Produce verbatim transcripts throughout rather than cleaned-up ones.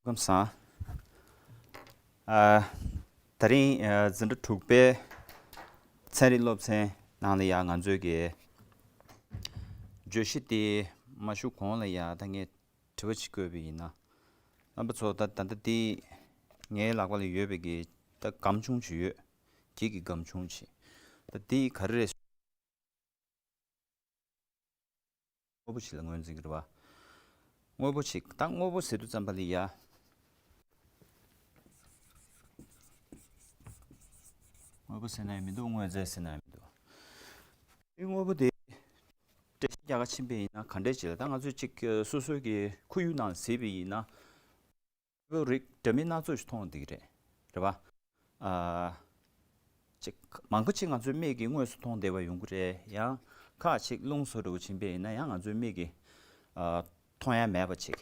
ཁམས་བཟང་། ཨ། ད་རིང་ཨ་འཛིན་གྲྭ་དྲུག་པའི་ཚན་རིག་སློབ་ཚན་ནང་ལ་ཡང་ང་ཚོའི་གི་བརྗོད་གཞི་དེ་མ་ཞུ་གོང་ལ་ཡང་ད་ངས་དྲི་བ་ཅིག་བཀོད་པ་ཡིན་ན། རྣམ་པ་ཚོ་ད་ད་ལྟ་དེ་ངའི་ལག་པ་ལ་ཡོད་པའི་གི་ད་སྒམ་ཆུང་ཅིག་ཡོད། འགྱིག་གི་སྒམ་ཆུང་ཅིག་ད་དེ་ག་རེ་རེད། དངོས་པོ་ཞིག་ལ་ངོས་འཛིན་གྱི་རེད་བ། དངོས་པོ་ཞིག་ད་དངོས་པོ་ཟེར་དུས་ཙམ་པ་ལ་ཡ། དངོས་པོ་ཟེར་ན་ཡང་མི་འདུག་དངོས་རྫས་ཟེར་ན་ཡང་མི་འདུག་དེ་དངོས་པོ་དེ་འགྲེལ་བཤད་རྒྱག་ག་ཕྱིན་པ་ཡིན་ན་ག་འདྲས་ཅིག་ལ། ད་ང་ཚོས་ཅིག་སོ་སོའི་གི་ཁོར་ཡུག་ནང་གཟིགས་པ་ཡིན་ན། དངོས་པོ་རིགས་འདྲ་མིན་སྣ་ཚོགས་ཤིག་མཐོང་བསྡད་ཀྱི་རེད། རེད་བ། ཨ། ཅིག་མང་པོ་ཅིག་ང་ཚོའི་མིག་གིས་དངོས་སུ་མཐོང་བསྡད་པ་ཡོང་གི་རེད། ཡང་ཁག་ཅིག་རླུང་བཟོ་འདྲ་བོ་ཕྱིན་པ་ཡིན་ན་ཡང་ང་ཚོའི་མིག་གིས་ཨ་མཐོང་ཡ་མེད་པ་ཅིག་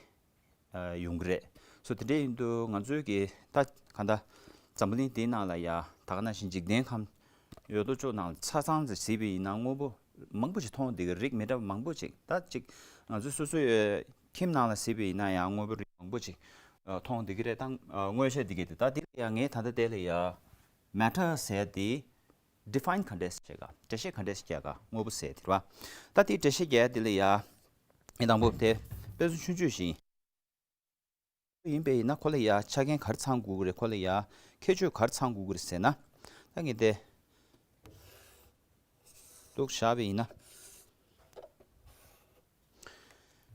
ཨ་ཡོང་གི་རེད། སོ་དེ་འདྲ་ཡིན་དུས་ང་ཚོའི་གི་ད་ག་ད་འཛམ་བུ་གླིང་འདིའི་ནང་ལ་ཡ་ད་ག་ནང་བཞིན་འཇིག་རྟེན་ཁམས་ཡོད་དོ་ཅོག་ནང་ལ་ཆ་ཚང་ཙམ་གཟིགས་པ་ཡིན་ན་དངོས་པོ་མང་པོ་ཞིག་མཐོང་བསྡད་ཀྱི་རེད། རིགས་མི་འདྲ་བ་མང་པོ་ཅིག་ད་ཅིག་ང་ཚོ་སོ་སོའི་ཁྱིམ་ནང་ལ་གཟིགས་པ་ཡིན་ན་ཡང་དངོས་པོ་རིགས་མང་པོ་ཅིག་ཨ་མཐོང་བསྡད་ཀྱི་རེད། ད་ཨ་མངོན་ཤེས་འདི་གས་དེ་ད་འདི་ལ་ཡང་ངས་ད་ལྟ་དེ་ལ་ཡ་matter་ཟེར་དེ་define་ག་འདྲས་བྱེད་ག་འགྲེལ་བཤད་ག་འདྲས་བྱེད་ག་དངོས་པོ་ཟེར་དེ་རེད་བ། ད་དེ་འགྲེལ་བཤད་རྒྱག་དེ་ལ་ཡ་ངས་དང་པོ་དེ་དཔེ་མཚོན་ཆུང་ཆུང་ཞིག་ཡིན་པས་ཡིན་ན་ཁོ་ལ་ཡ་ཆ་རྐྱེན་ག་རེ་ཚང་དགོས་ཀྱི་རེད། ཁོ་ལ་ཡ་ཁྱད་ཆོས་ག་རེ་ཚང་དགོས་ཀྱི་རེད་ཟེར་ན། ད་ངས་དེ་འདུག་བཞག་པ་ཡིན་ན།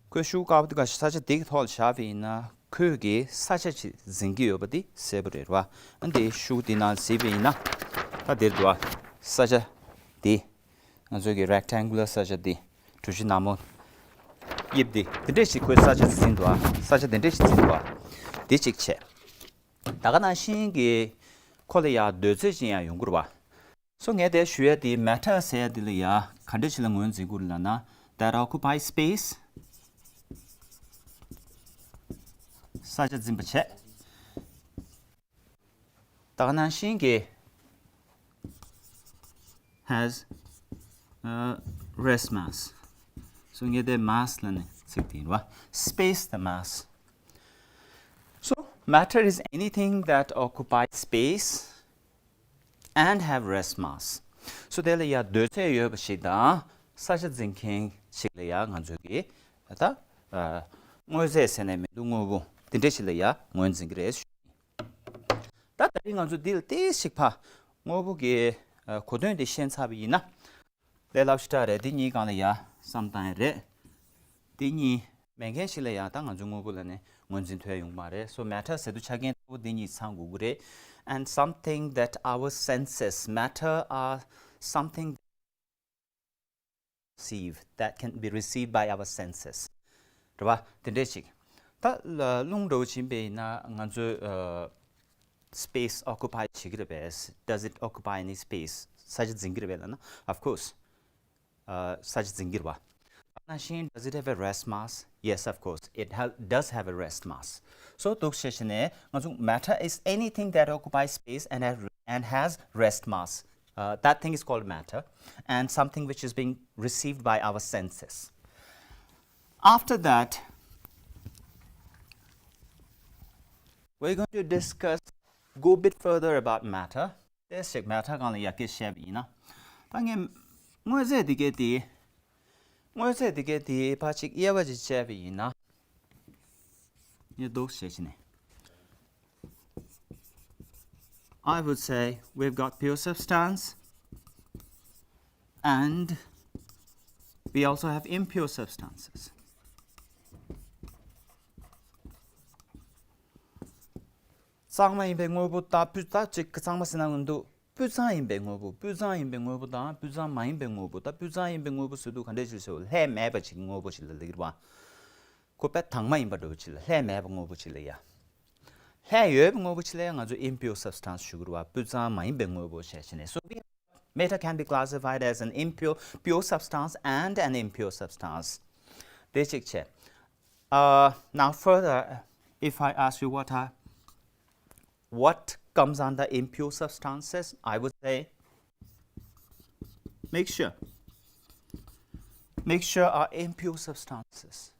ཁོས་ཤུགས་དཀར་པོ་འདི་ག་ས་ཆ་འདི་གི་ཐོག་ལ་བཞག་པ་ཡིན་ན་ཁོས་གི་ས་ཆ་ཅིག་འཛིན་གྱི་ཡོད་པ་འདི་གསལ་པོ་རེད་བ། ཨ་འདི་ཤུགས་འདི་ནང་གཟིགས་པ་ཡིན་ན་ད་འདིར་འདུག་བ། ས་ཆ་འདི་ང་ཚོའི་གི་rectangular་ས་ཆ་འདི་གྲུ་བཞི་ནག་མོ་དབྱིབས་འདི་འདི་འདྲས་ཞིག་ཁོས་ས་ཆ་འཛིན་འདུག་བ། ས་ཆ་འདི་འདྲས་ཞིག་འཛིན་འདུག་བ། འདི་གཅིག་བྱས། ད་ག་ནང་བཞིན་གྱི་ཁོ་ལ་ཡང་འདོད་ཚུལ་ཅིག་ཡང་ཡོང་གི་རེད་བ། སོ་ངས་དེ་ཞུ་ཡ་དེ་matter་ཟེར་ཡ་དེ་ལ་ཡ་ག་འདྲ་ཞིག་ལ་ངོས་འཛིན་དགོས་ལབ་ན། that occupy space། ས་ཆ་འཛིན་པ་བྱས། ད་ག་ནང་བཞིན་གྱི་has a rest mass། སོ་ངས་དེ་mass་ལབ་ནས་ཚིག་དེ་ཡིན་བ། space་དང་mass། So matter is anything that occupies space and have rest mass. སོ་དེ་ལ་ཡ་འདོད་ཚད་ཡོད་པ་ཞིག་དང་ས་ཆ་འཛིན་མཁན་ཞིག་ལ་ཡ་ང་ཚོས་ཀྱི་ད་ཨ་དངོས་རྫས་ཟེར་ནས་མི་འདུག་དངོས་པོ་དེ་འདྲ་ཞིག་ལ་ཡ་ངོས་འཛིན་གྱི་རེད། ད་ད་རིང་ང་ཚོ་འདི་ལ་ཏོག་ཙམ་ཕར་དངོས་པོ་གི་ཨ་གོ་དོན་དེ་ཤེས་ཚར་བ་ཡིན་ན། དེ་ལབ་ཤི་ཏྲ་རེད། དེ་གཉིས་སྒང་ལ་ཡ་བསམ་བཏང་ཡ་རེད། དེ་གཉིས་མེད་མཁན་ཞིག་ལ་ཡ་ད་ང་ཚོ་དངོས་པོ་ལ་ནི་ངོས་འཛིན་ཐུབ་ཡ་ཡོང་གི་མ་རེད། So matter་ཟེར་དུས་ཆ་རྐྱེན་ལྟ་བུ་དེ་གཉིས་ཚང་དགོས་ཀྱི་རེད། And something that our senses, matter are something receive, that can be received by our senses. རེད་བ། དེ་འདྲས་ཅིག་ད་རླུང་འདྲ་བོ་ཕྱིན་པ་ཡིན་ན་ང་ཚོའི་ཨ་space occupy་བྱེད་ཀྱི་རེད་པས། Does it occupy any space? ས་ཆ་འཛིན་གྱི་རེད་པས་ལབ་ན། Of course. ཨ་ས་ཆ་འཛིན་གྱི་རེད་བ། ད་ནང་བཞིན་does it have a rest mass? Yes, of course, it ha- does have a rest mass. So འདུག་བྱས་བྱས་ནས་ང་ཚོ matter is anything that occupies space and have, and has rest mass. Uh, that thing is called matter, and something which is being received by our senses. After that, we're going to discuss, go a bit further about matter. ཏོག་ཙམ་matter་སྒང་ལ་ཡར་རྒྱས་བཤད་པ་ཡིན་ན། ད་ངས་དངོས་རྫས་འདི་གའི་དེ། དངོས་རྫས་འདི་གའི་དེ་ཕར་ཅིག་དབྱེ་བ་ཅིག་བྱས་པ་ཡིན་ན། ངས་འདུག་བྱས་བྱས་ནས། I would say we've got pure substance and we also have impure substances. གཙང་མ་ཡིན་པའི་དངོས་པོ་དང་སྤུས་དག་ཅིག་གཙང་མ་ཟེར་ན་འདུག་སྤུས་གཙང་ཡིན་པའི་དངོས་པོ། སྤུས་གཙང་ཡིན་པའི་དངོས་པོ་དང་སྤུས་གཙང་མ་ཡིན་པའི་དངོས་པོ། ད་སྤུས་གཙང་ཡིན་པའི་དངོས་པོ་ཟེར་དུས་ག་འདྲས་ཞིག་ཟེར་བ། ལྷད་མེད་པ་ཅིག་དངོས་པོ་ཞིག་ལ་ལབ་ཀྱི་རེད་བ། ཁོ་དཔེ་དྭངས་མ་ཡིན་པ་འདྲ་བོ་ཅིག་ལ། ལྷད་མེད་པ་དངོས་པོ་ཅིག་ལ་ཡ། ལྷད་ཡོད་པའི་དངོས་པོ་ཅིག་ལ་ཡ་ང་ཚོ་impure substance་ཞུ་གི་རེད་བ། སྤུས་གཙང་མ་ཡིན་པའི་དངོས་པོ་བྱས་བྱས་ནས། So we have, matter can be classified as an impure, pure substance and an impure substance. དེ་གཅིག་བྱས། Uh, now further, if I ask you what are, what comes under impure substances, I would say mixture. Mixture are impure substances.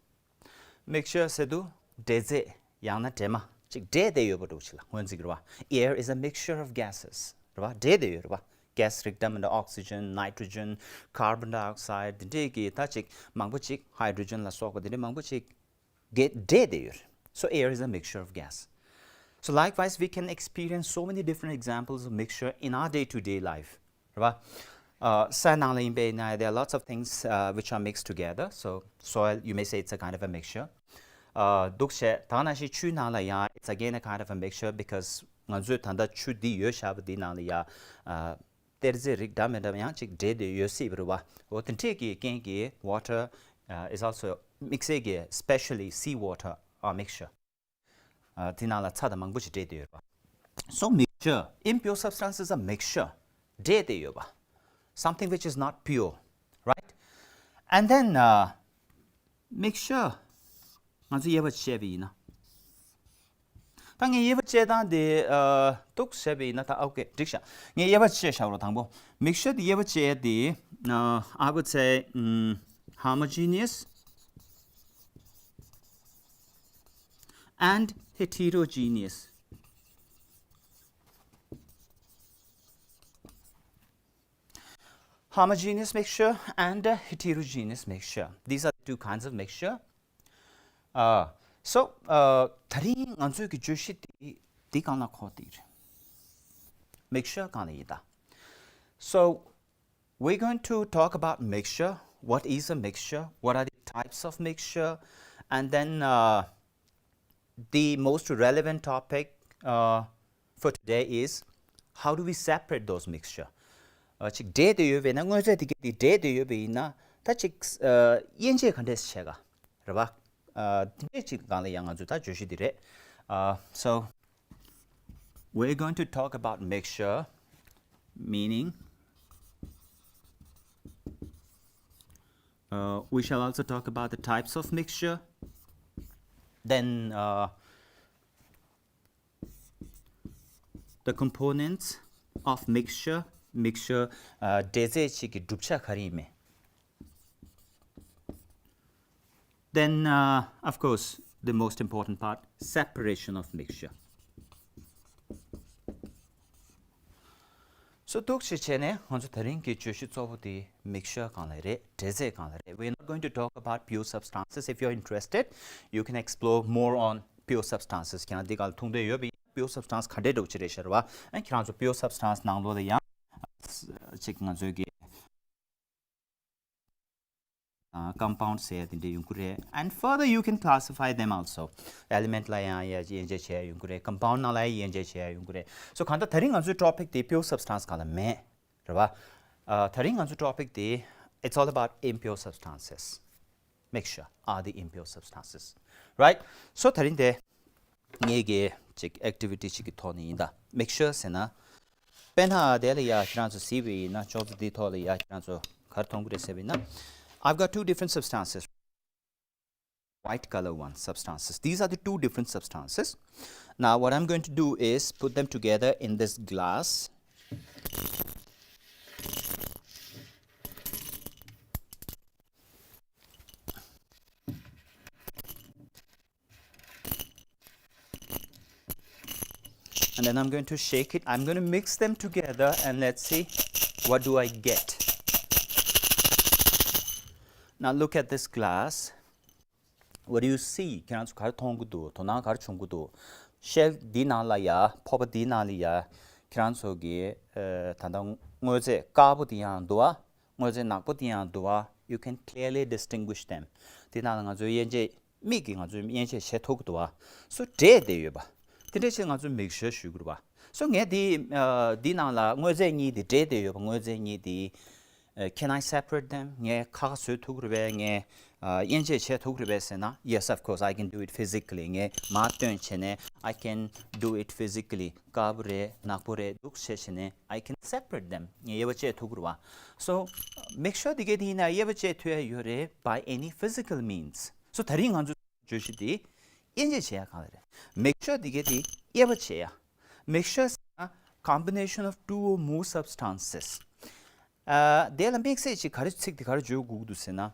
Mixture་ཟེར་དུས་འབྲས་རྫས་ཡང་ན་འདྲེས་མ། ཅིག་འདྲེས་བསྡད་ཡོད་པ་འདྲ་བོ་ཅིག་ལ་ངོས་འཛིན་གྱི་རེད་བ། Air is a mixture of gases རེད་བ། འདྲེས་བསྡད་ཡོད་རེད་བ། Gas རིགས་འདྲ་མི་འདྲ། Oxygen, nitrogen, carbon dioxide དེ་འདྲས་ཀྱི་ད་ཅིག་མང་པོ་ཅིག hydrogen ལ་སོགས་པ་དེ་འདྲས་མང་པོ་ཅིག་འདྲེས་བསྡད་ཡོད་རེད། So air is a mixture of gas. So likewise, we can experience so many different examples of mixture in our day-to-day life. རེད་བ། ཨ། ས་ནང་ལ་ཡིན་པས་ན། There are lots of things, uh, which are mixed together. So soil, you may say it's a kind of a mixture. ཨ། འདུག་བྱས། ད་ནང་བཞིན་ཆུའི་ནང་ལ་ཡང་it's again a kind of a mixture, because ང་ཚོས་ད་ལྟ་ཆུ་འདི་ཡོད་བཞག་པ་འདི་ནང་ལ་ཡང་། ཨ། གཏེར་རྫས་རིགས་འདྲ་མི་འདྲ་ཡང་ཅིག་འདྲེས་ཏེ་ཡོད་སྲིད་པ་རེད་བ། འོ་དེ་འདྲས་ཀྱི་རྐྱེན་གྱིས། Water, uh, is also, དམིགས་བསལ་གྱི་specially sea water are mixture. ཨ། དེ་ནང་ལ་ཚྭ་དང་མང་པོ་ཞིག་འདྲེས་ཏེ་ཡོད་རེད་བ། So mixture, impure substance is a mixture. འདྲེས་ཏེ་ཡོད་པ། Something which is not pure, right? And then, uh, mixture ང་ཚོ་དབྱེ་བ་བཤད་པ་ཡིན་ན། ད་ངས་དབྱེ་བ་བཤད་སྟངས་དེ། ཨ། འདུག་བྱས་པ་ཡིན་ན། ད་ཨོ་ཀེ། འགྲིག་ཤག་ངས་དབྱེ་བ་བཤད་བཞག་རོགས། དང་པོ། mixture དེ་དབྱེ་བ་བཤད་དེ། ཨ། I would say, um, homogeneous and heterogeneous. Homogeneous mixture and a heterogeneous mixture. These are the two kinds of mixture. Uh, so, uh, ད་རིང་ང་ཚོའི་གི་བརྗོད་གཞི་དེ་འདི་སྒང་ལ་འཁོར་དེ་རེད། Mixture སྒང་ལ་ཡིན་ད། So, we're going to talk about mixture. What is a mixture? What are the types of mixture? And then, uh, the most relevant topic, uh, for today is how do we separate those mixture? ཨ། ཅིག་འདྲེས་ཏེ་ཡོད་པས་ན། དངོས་རྫས་དེ་གས་དེ་འདྲེས་ཏེ་ཡོད་པ་ཡིན་ན། ད་ཅིག་ཨ། དབྱེ་འབྱེད་ག་འདྲས་བྱེད་ག་རེད་བ། ཨ། དེ་འདྲས་ཅིག་སྒང་ལ་ཡང་ང་ཚོས་ད་བརྗོད་གཞི་འདི་རེད། ཨ། So we're going to talk about mixture, meaning, uh, we shall also talk about the types of mixture. Then, uh, the components of mixture. Mixture, uh, འདྲེས་རྫས་གཅིག་གི་གྲུབ་ཆ་ག་རེ་ཡིན་མིན། Then, uh, of course, the most important part, separation of mixture. So འདུག་སེ་བྱས་ནས་ང་ཚོ་དེ་རིང་གི་བརྗོད་གཞི་གཙོ་བོ་དེ་mixture སྒང་ལ་རེད། འདྲེས་རྫས་སྒང་ལ་རེད། We're not going to talk about pure substances. If you're interested, you can explore more on pure substances. ཁྱེད་རང་འདི་སྒང་ལ་ཐུགས་འདོད་ཡོད་པ་ཡིན། Pure substance ག་འདྲས་འདྲ་བོ་ཅིག་རེད་ཤག་རེད་བ། ཨ། ཁྱེད་རང་ཚོ་pure substance ནང་ལོགས་ལ་ཡང་ཅིག་ང་ཚོའི་གི་ཨ། compound ཟེར་ཡ་དེ་འདྲས་ཡོང་གི་རེད། And further you can classify them also. Element ལ་ཡང་ཡ་དབྱེ་འབྱེད་བྱེད་ཡ་ཡོང་གི་རེད། Compound ནང་ལ་ཡ་དབྱེ་འབྱེད་བྱེད་ཡ་ཡོང་གི་རེད། So གང་ལྟར་དེ་རིང་ང་ཚོའི་topic དེ་pure substance སྒང་ལ་མེད་རེད་བ། ཨ། དེ་རིང་ང་ཚོའི་topic དེ it's all about impure substances. Mixture are the impure substances, right? So དེ་རིང་དེ་ངེད་ཀྱི་ཅིག་activity ཅིག་གི་ཐོག་ནས་ཡིན་ད། Mixture ཟེར་ན། དཔེར་ན་དེ་ལ་ཡ་ཁྱེད་རང་ཚོ་གཟིགས་པ་ཡིན་ན། ཅོག་ཙེ་འདིའི་ཐོག་ལ་ཡ་ཁྱེད་རང་ཚོ་ག་རེ་མཐོང་གི་རེད་ཟེར་བ་ཡིན་ན། I've got two different substances. White color one substances. These are the two different substances. Now what I'm going to do is put them together in this glass. And then I'm going to shake it. I'm going to mix them together and let's see what do I get. Now look at this glass. What do you see? ཁྱེད་རང་ཚོ་ག་རེ་མཐོང་གི་འདུག་དོ་སྣང་ག་རེ་བྱུང་གི་འདུག་ཤེལ་འདི་ནང་ལ་ཡ། ཕོར་པ་འདི་ནང་ལ་ཡ། ཁྱེད་རང་ཚོ་གི་ཨ། ད་ལྟ་དངོས་རྫས་དཀར་པོ་འདི་ཡང་འདུག་བ། དངོས་རྫས་ནག་པོ་འདི་ཡང་འདུག་བ། You can clearly distinguish them. འདི་ནང་ལ་ང་ཚོས་དབྱེ་འབྱེད། མིག་གིས་ང་ཚོས་དབྱེ་འབྱེད་བྱེད་ཐུབ་ཀྱི་འདུག་བ། So འདྲེས་བསྡད་ཡོད་པ། དེ་འདྲས་བྱས་ང་ཚོས་mixture ཞུ་དགོས་པ། So ངས་འདི་ཨ། འདི་ནང་ལ་དངོས་རྫས་གཉིས་འདི་འདྲེས་བསྡད་ཡོད་པ། དངོས་རྫས་གཉིས་འདི། ཨ། Can I separate them? ངས་ཁ་ཁ་བཟོས་ཐུབ་ཀྱི་རེད་པས། ངས་ཨ། དབྱེ་འབྱེད་བྱེད་ཐུབ་ཀྱི་རེད་པས་ཟེར་ན། Yes, of course, I can do it physically. ངས་མར་བཏོན་བྱས་ནས། I can do it physically. དཀར་པོ་རེད། ནག་པོ་རེད། འདུག་སེ་བྱས་ནས། I can separate them. ངས་དབྱེ་བ་བྱེད་ཐུབ་ཀྱི་རེད་པ། So mixture འདི་གས་དེ་ཡིན་ན་དབྱེ་བ་བྱེད་ཐུབ་ཡ་ཡོད་རེད། By any physical means. So དེ་རིང་ང་ཚོ་བརྗོད་གཞི་དེ་དབྱེ་འབྱེད་བྱེད་ཡ་གང་ལ་རེད། Mixture འདི་གས་དེ་དབྱེ་བ་བྱེད་ཡ། Mixture ཟེར་ན་combination of two or more substances. ཨ། དེ་ལ་དམིགས་བསལ་གྱིས་ག་རེ་ཚིག་དེ་ག་རེ་བརྗོད་དགོས་ཀྱི་འདུག་ཟེར་ན།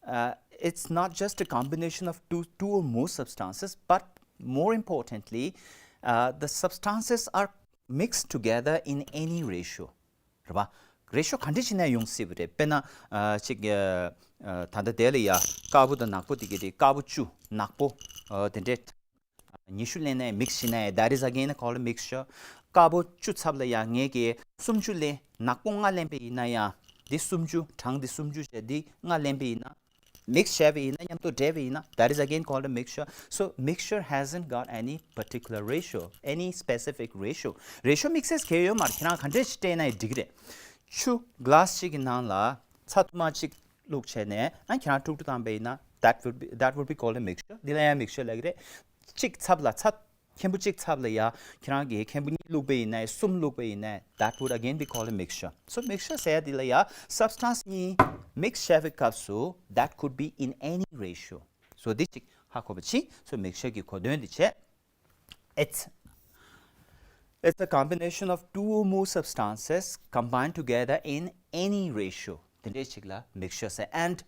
Uh, it's not just a combination of two, two or more substances, but More importantly, uh, the substances are mixed together in any ratio. རེད་པ། རེ་ཤོ་ག་འདྲ་ཞིག་ན་ཡོང་སྲིད་པ་རེད། དཔེར་ན་ཨ་ཅིག་ཨ་ད་ལྟ་དེ་ལ་ཡ་དཀར་པོ་དང་ནག་པོ་དེ་གི་དེ་དཀར་པོ་བཅུ་ནག་པོ་ཨ་དེ་འདྲས་ཉི་ཤུ་ལེན་ནས་mix་བྱས་ན་that is again called a mixture. དཀར་པོ་བཅུ་ཚབ་ལ་ཡ་ངས་ཀྱི་སུམ་ཅུ་ལེན། ནག་པོ་ལྔ་ལེན་པ་ཡིན་ན་ཡང་འདི་སུམ་ཅུ་གྲངས་འདི་སུམ་ཅུ་བྱས་འདི་ལྔ་ལེན་པ་ཡིན་ན། mix བྱས་པ་ཡིན་ན། མཉམ་དུ་འདྲེས་པ་ཡིན་ན། that is again called a mixture. So mixture hasn't got any particular ratio, any specific ratio. Ratio mixes གལ་ཡོད་མ་རེད། ཁྱེད་རང་ག་འདྲས་ཞིག་སྤྲད་ན་ཡང་འགྲིག་གི་རེད། ཆུ་glass གཅིག་གི་ནང་ལ་ཚྭ་ཐུར་མ་གཅིག་བླུགས་བྱས་ནས་ཨ་ཁྱེད་རང་དཀྲུག་དཀྲུག་བཏང་པ་ཡིན་ན། that would be, that would be called a mixture. འདི་ལ་ཡང་mixture ལབ་ཀྱི་རེད། གཅིག་ཚབ་ལ་ཚྭ། མཁན་པོ་གཅིག་ཚབ་ལ་ཡ་ཁྱེད་རང་གིས་མཁན་པོ་གཉིས་བླུགས་པ་ཡིན་ན། གསུམ་བླུགས་པ་ཡིན་ན། that would again be called a mixture. So mixture ཟེར་ཡ་འདི་ལ་ཡ་substance གཉིས་mix བྱས་པའི་སྐབས་སུ་that could be in any ratio. So འདི་གཅིག་ཧ་གོ་བ་བྱེད། So mixture གི་གོ་དོན་འདི་བྱས། It's it's a combination of two or more substances combined together in any ratio. དེ་འདྲའི་ཞིག་ལ་mixture ཟེར། And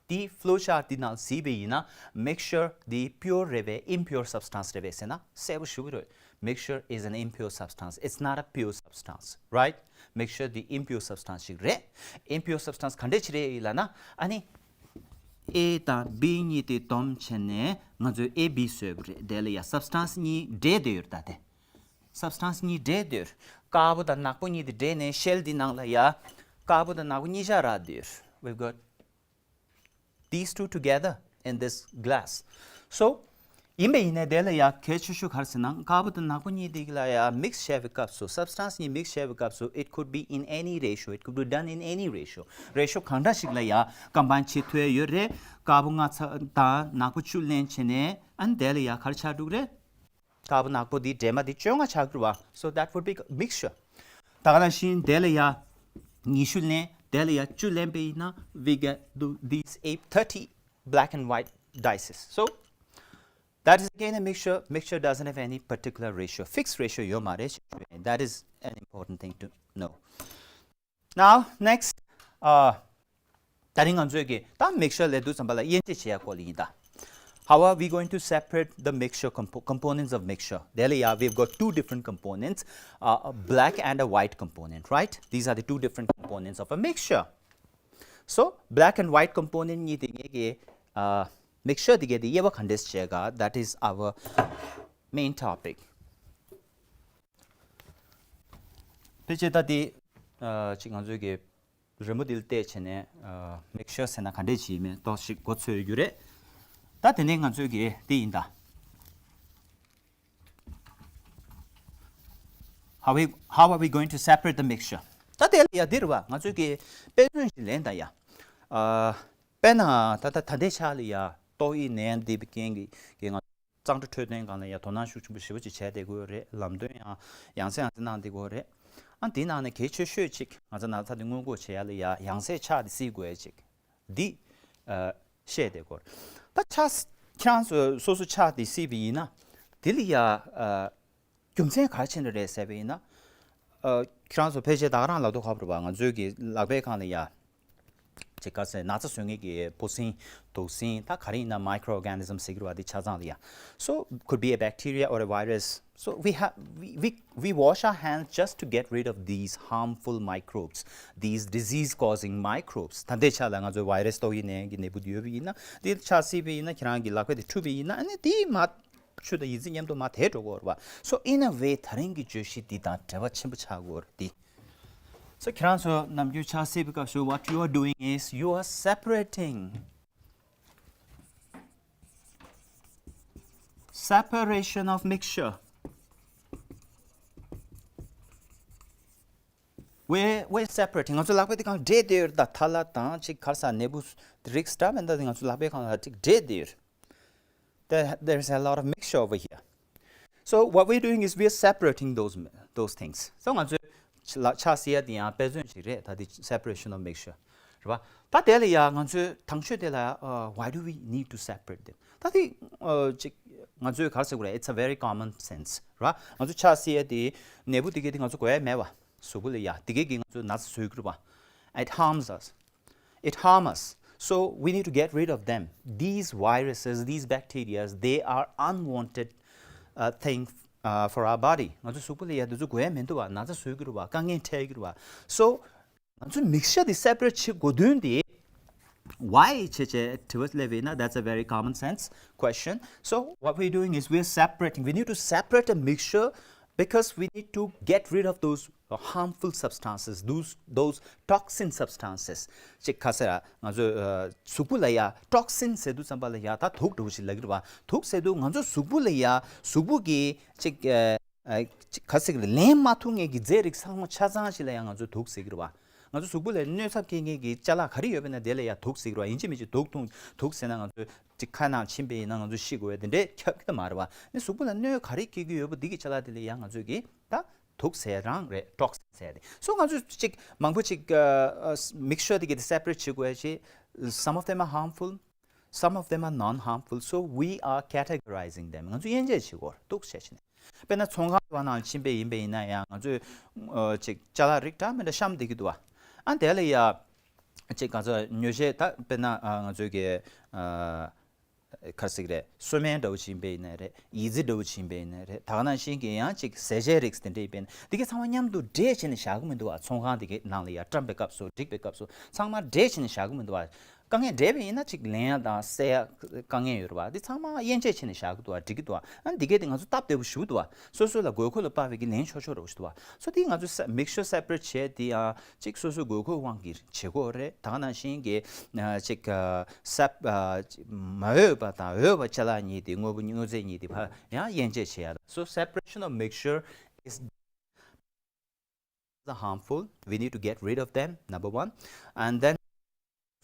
དེའི་flow chart དེ་ནང་གཟིགས་པ་ཡིན་ན། mixture དེ་pure རེད་པས། impure substance རེད་པས་ཟེར་ན་གསལ་པོ་ཞེ་པོ་རེད། Mixture is an impure substance. It's not a pure substance, right? Mixture དེ་impure substance ཞིག་རེད། Impure substance ག་འདྲས་ཞིག་རེད་ལབ་ན། ཨ་ནི་A དང་B གཉིས་དེ་བསྡོམས་བྱས་ནས་ང་ཚོས A B བཟོས་པ་རེད། དེ་ལ་ཡ་substance གཉིས་འདྲེས་བསྡད་ཡོད་རེད། ད་དེ་substance གཉིས་འདྲེས་བསྡད་ཡོད་རེད། དཀར་པོ་དང་ནག་པོ་གཉིས་དེ་འདྲེས་ནས་shell འདི་ནང་ལ་ཡ་དཀར་པོ་དང་ནག་པོ་གཉིས་ཆ་རག་བསྡད་ཡོད་རེད། We've got these two together in this glass. So ཡིན་པ་ཡིན་ནའི་དེ་ལ་ཡ་གལ་ཆེ་ཤོས་ག་རེ་ཟེར་ན། དཀར་པོ་དང་ནག་པོ་གཉིས་དེ་ལ་ཡ་mix བྱས་པའི་སྐབས་སུ། substance གཉིས་mix བྱས་པའི་སྐབས་སུ། It could be in any ratio. It could be done in any ratio. Ratio གང་འདྲ་ཞིག་ལ་ཡ་combine བྱེད་ཐུབ་ཡ་ཡོད་རེད། དཀར་པོ་ལྔ་ཚ་དང་ནག་པོ་བཅུ་ལེན་བྱས་ནས་ཨ་ནི་དེ་ལ་ཡ་ག་རེ་ཆགས་འགྲོ་གི་རེད། དཀར་པོ་ནག་པོ་འདི་འདྲེས་མ་འདི་བཅོ་ལྔ་ཆགས་འགྲོ་བ། So that would be mixture. ད་ག་ནང་བཞིན་དེ་ལ་ཡ་ཉི་ཤུ་ལེན། དེ་ལ་ཡ་བཅུ་ལེན་པ་ཡིན་ན། We get th- these eight, thirty black and white dices. So that is again a mixture. Mixture doesn't have any particular ratio, fixed ratio ཡོད་མ་རེད། That is an important thing to know. Now next, uh, ད་རིང་ང་ཚོས་ཀྱི་ད་mixture ལབ་དུས་ཙམ་པ་ལ་དབྱེ་འབྱེད་བྱེད་ཡ་སྐོར་ལ་ཡིན་ད། How are we going to separate the mixture compo- components of mixture? དེ་ལ་ཡ་we've got two different components, uh, a black and a white component, right? These are the two different components of a mixture. So black and white component གཉིས་དེ་གཉིས་ཀྱི་uh, mixture དེ་གའི་དེ་དབྱེ་བ་ག་འདྲས་བྱེད་ག། That is our main topic. ཕལ་ཆེར་ད་དེ་ཨ་ཅིག་ང་ཚོའི་གི་རི་མོ་འདི་ལ་བལྟས་བྱས་ནས་ཨ་mixture ཟེར་ན་ག་འདྲས་ཅིག་ཡིན་མིན་ཏོག་ཙམ་གོ་ཚོད་ཡོད་རྒྱུ་རེད། ད་དེ་ནས་ང་ཚོའི་གི་དེ་ཡིན་ད། How we, how are we going to separate the mixture? ད་དེ་ལ་ཡ་འདི་རེད་བ། ང་ཚོའི་གི་དཔེ་མཚོན་ཞིག་ལེན་ད་ཡ། ཨ་དཔེར་ན་ད་ད་ད་ལྟའི་ཆ་ལ་ཡ་ཏོག་དབྱིབས་ནད་ཡམས་འདི་བའི་རྐྱེན་གྱིས་གི་ང་གཙང་སྦྲ་འཕྲོད་བསྟེན་སྒང་ལ་ཡ་དོ་སྣང་ཤུགས་ཆེན་པོ་ཞེ་པོ་ཅིག་བྱས་བསྡད་དགོས་རེད། ལམ་སྟོན་ཡང་ཡང་སེ་ཡང་སེ་གནང་བསྡད་དགོས་རེད། ཨ་འདི་ནང་ནས་གལ་ཆེ་ཤོས་ཅིག་ང་ཚོ་ན་ཚ་འདི་སྔོན་འགོག་བྱེད་ཡ་ལ་ཡ་ཡང་སེ་ཕྱག་འདི་བསིལ་དགོས་ཡ་ཅིག་འདི་ཨ་བཤད་བསྡད་དགོས་རེད། ད་ཕྱག་ཁྱེད་རང་ཚོ་སོ་སོ་ཕྱག་འདི་བསིལ་བ་ཡིན་ན་དེ་ལ་ཡ་ཨ་རྒྱུ་མཚན་ག་རེ་བྱས་ནས་རེད་ཟེར་བ་ཡིན་ན། ཨ་ཁྱེད་རང་ཚོ་ཕལ་ཆེར་ད་ག་རང་ལབ་དུས་ཁག་པོ་རེད་པ། ང་ཚོའི་གི་ལག་པའི་སྒང་ལ་ཡ་ཅིག་ག་ཟེར་ན་ཚ་བཟོ་མཁན་གྱི་ཕོ་སྲིན་དུག་སྲིན་ད་ག་རེ་ཡིན་ན་microorganism ཟེར་གྱི་རེད་པ། འདི་ཆ་ཚང་ལ་ཡ། So could be a bacteria or a virus. So we have we, we, we wash our hands just to get rid of these harmful microbes, these disease causing microbes. ད་ལྟའི་ཆ་ལ་ང་ཚོའི་virus ཏོག་དབྱིབས་ནད་ཀྱི་ནད་འབུ་འདི་ཡོད་པ་ཡིན་ན། འདི་ཕྱག་བསིལ་བ་ཡིན་ན། ཁྱེད་རང་གི་ལག་པ་དེ་འཁྲུ་བ་ཡིན་ན། ཨ་ནི་དེ་མ་ཆུ་དང་ཡི་ཙི་མཉམ་དུ་མར་དེད་འགྲོ་གི་ཡོད་རེད་པ། So in a way ད་རིང་གི་བརྗོད་གཞི་འདི་དང་འབྲེལ་བ་ཆེན་པོ་ཆགས་ཀྱི་ཡོད་རེད་དེ། So ཁྱེད་རང་ཚོ་ནམ་རྒྱུན་ཕྱག་བསིལ་བའི་སྐབས་སུ། What you are doing is you are separating. Separation of mixture. We, we separating. ང་ཚོ་ལག་པ་དེ་གང་འདྲེས་བསྡད་ཡོད་རེད། ད་ཐལ་བ་དང་ཅིག་ག་རེ་ཟེར་ནད་འབུ་རིགས་འདྲ་མི་འདྲ་དེ་ང་ཚོ་ལག་པའི་སྒང་ལ་ཅིག་འདྲེས་བསྡད་ཡོད་རེད། There, there's a lot of mixture over here. So what we're doing is we're separating those, those things. So ང་ཚོས་ཕྱག་བསིལ་ཡ་དེ་ཡང་དཔེ་མཚོན་ཞིག་རེད། ད་དེ་separation of mixture རེད་པ། ད་དེ་ལ་ཡ་ང་ཚོས་དང་ཤོས་དེ་ལ་uh, why do we need to separate them? ད་དེ་ཨ་ཅིག་ང་ཚོས་ག་རེ་ཟེར་དགོས་རེད། It's a very common sense རེད་པ། ང་ཚོ་ཕྱག་བསིལ་ཡ་དེ་ནད་འབུ་དེ་གའི་དེ་ང་ཚོ་དགོས་ཡ་མེད་པ། གཟུགས་པོ་ལ་ཡ་དེ་གའི་གི་ང་ཚོ་ན་ཚ་བཟོ་གི་རེད་པ། It harms us. It harm us. So we need to get rid of them. These viruses, these bacteria, they are unwanted uh, thing uh, for our body. ང་ཚོ་གཟུགས་པོ་ལ་ཡ་དེ་ཚོ་དགོས་ཡ་མི་འདུག་བ། ན་ཚ་བཟོ་གི་རེད་བ། དཀའ་ངལ་འཕྲད་ཀྱི་རེད་བ། So ང་ཚོ་མིག་ཤར་དེ་སེ་པ་རེཊ་བྱེད་དགོས་དོན་དེ། Why བྱས་བྱས་དྲི་བ་སླེབས་ཡིན་ན, that's a very common sense question. So what we're doing is we're separating. We need to separate a mixture because we need to get rid of those harmful substances, those, those toxin substances. ཅིག་ག་ཟེར་ང་ཚོ་གཟུགས་པོ་ལ་ཡ་ཊོག་སིན་ཟེར་དུས་ཙམ་པ་ལ་ཡ་ད་དུག་འདྲ་བོ་ཞིག་ལབ་ཀྱི་རེད་བ། དུག་ཟེར་དུས་ང་ཚོ་གཟུགས་པོ་ལ་ཡ་གཟུགས་པོ་གི་ཅིག་ཨ་ཨ་ཅིག་ག་ཟེར་གི་རེད། ལེན་མ་ཐུབ་མཁན་གྱི་རྫས་རིགས་ཚང་མ་ཆ་ཚང་ཞིག་ལ་ཡ་ང་ཚོས་དུག་ཟེར་གི་རེད་བ། ང་ཚོ་གཟུགས་པོ་ལ་གནོད་ཚབས་སྐྱེལ་མཁན་གྱི་ཅ་ལག་ག་རེ་ཡོད་པ་ན་དེ་ལ་ཡ་དུག་ཟེར་གི་རེད་བ། ཡིན་གཅིག་མིན་གཅིག་དུག་འཐུང་དུག་ཟེར་ན་ང་ཚོ་ཅིག་ཁ་ནང་ཕྱིན་པ་ཡིན་ན་ང་ཚོ་ཤི་དགོས་པ་དེ་འདྲས་ཁྱབ་ཀྱི་ད་མ་རེད་བ། ནི་གཟུགས་པོ་ལ་གནོད་ག་རེ་སྐྱེལ་གྱི་ཡོད་པ་འདི་གི་ཅ་ལག་དེ་ལ་ཡ་ང་ཚོས་གི་ད་དུག་ཟེར་རང་རེད། ཊོག་སིན་ཟེར་དེ། སོ་ང་ཚོས་ཅིག་མང་པོ་ཅིག་མིག་ཤར་དེ་གི་དེ་སེ་པ་རེཊ་བྱེད་དགོས་ཡ་ཅིག Some of them are harmful, some of them are non-harmful, so we are categorizing them. ང་ཚོ་དབྱེ་འབྱེད་བྱེད་དགོས་འདུག་བྱས་བྱས་ནས། དཔེར་ན་ཚོང་ཁང་དེ་བ་ནང་ཕྱིན་པ་ཡིན་པ་ཡིན་ན་ཡང་ང་ཚོས་ཅིག་ཅ་ལག་རིགས་འདྲ་མི་འདྲ་བཤམས་བསྡད་ཀྱི་འདུག་བ། ཨ་དེ་ལ་ཡ་ཅིག་ང་ཚོ་ཉོ་ཆས་ད་དཔེར་ན་ང་ཚོས་ཀྱི་ག་རེ་ཟེར་གི་རེད། སོ་སྨན་འདྲ་བོ་ཕྱིན་པ་ཡིན་ན་རེད། ཡི་ཙི་འདྲ་བོ་ཕྱིན་པ་ཡིན་ན་རེད། ད་ག་ནང་བཞིན་གྱི་ཡང་ཅིག་ཟས་བཅད་རིགས་དེ་འདྲ་ཡིན་པ་ཡིན་ན་འདི་ག་ཚང་མ་མཉམ་དུ་འདྲེས་བྱས་ནས་བཞག་གི་མི་འདུག་བ། ཚོང་ཁང་དེ་གའི་ནང་ལ་ཡ་བཀྲམ་པའི་སྐབས་སུ་སྒྲིག་པའི་སྐབས་སུ་ཚང་མ་འདྲེས་བྱས་ནས་བཞག་གི་མི་འདུག་བ། དཀའ་ངལ་འདྲེས་པ་ཡིན་ན་ཅིག་ལེན་ཡ་དང་བསད་ཡ་དཀའ་ངལ་ཡོད་རེད་བ། འདི་ཚང་མ་དབྱེ་འབྱེད་བྱས་ནས་བཞག་གི་འདུག་བ། འགྲིག་གི་འདུག་བ། ཨ་འདི་གའི་དེ་ང་ཚོ་སྟབས་བདེ་པོ་ཞེ་པོ་འདུག་བ། སོ་སོ་ལ་དགོས་མཁོ་ལ་དཔག་པའི་གི་ལེན་ཆོག་ཆོག་འདྲ་བོ་ཞིག་འདུག་བ། སོ་དེ་ང་ཚོ་མིག་ཤར་སེ་པ་རེཊ་བྱས་དེ་ཡང་ཅིག་སོ་སོའི་དགོས་མཁོའི་དབང་གིས་བྱེད་དགོས་རེད། ད་ག་ནང་བཞིན་གྱི་ཅིག་སེ་པ་མ་འོས་པ་དང་འོས་པ་ཅ་ལག་གཉིས་དེ་དངོས་པོ་དངོས་རྫས་གཉིས་དེ་ཕར་ཡང་དབྱེ་འབྱེད་བྱེད་ཡ་ལ། So separation of mixture is harmful. We need to get rid of them, number one. And then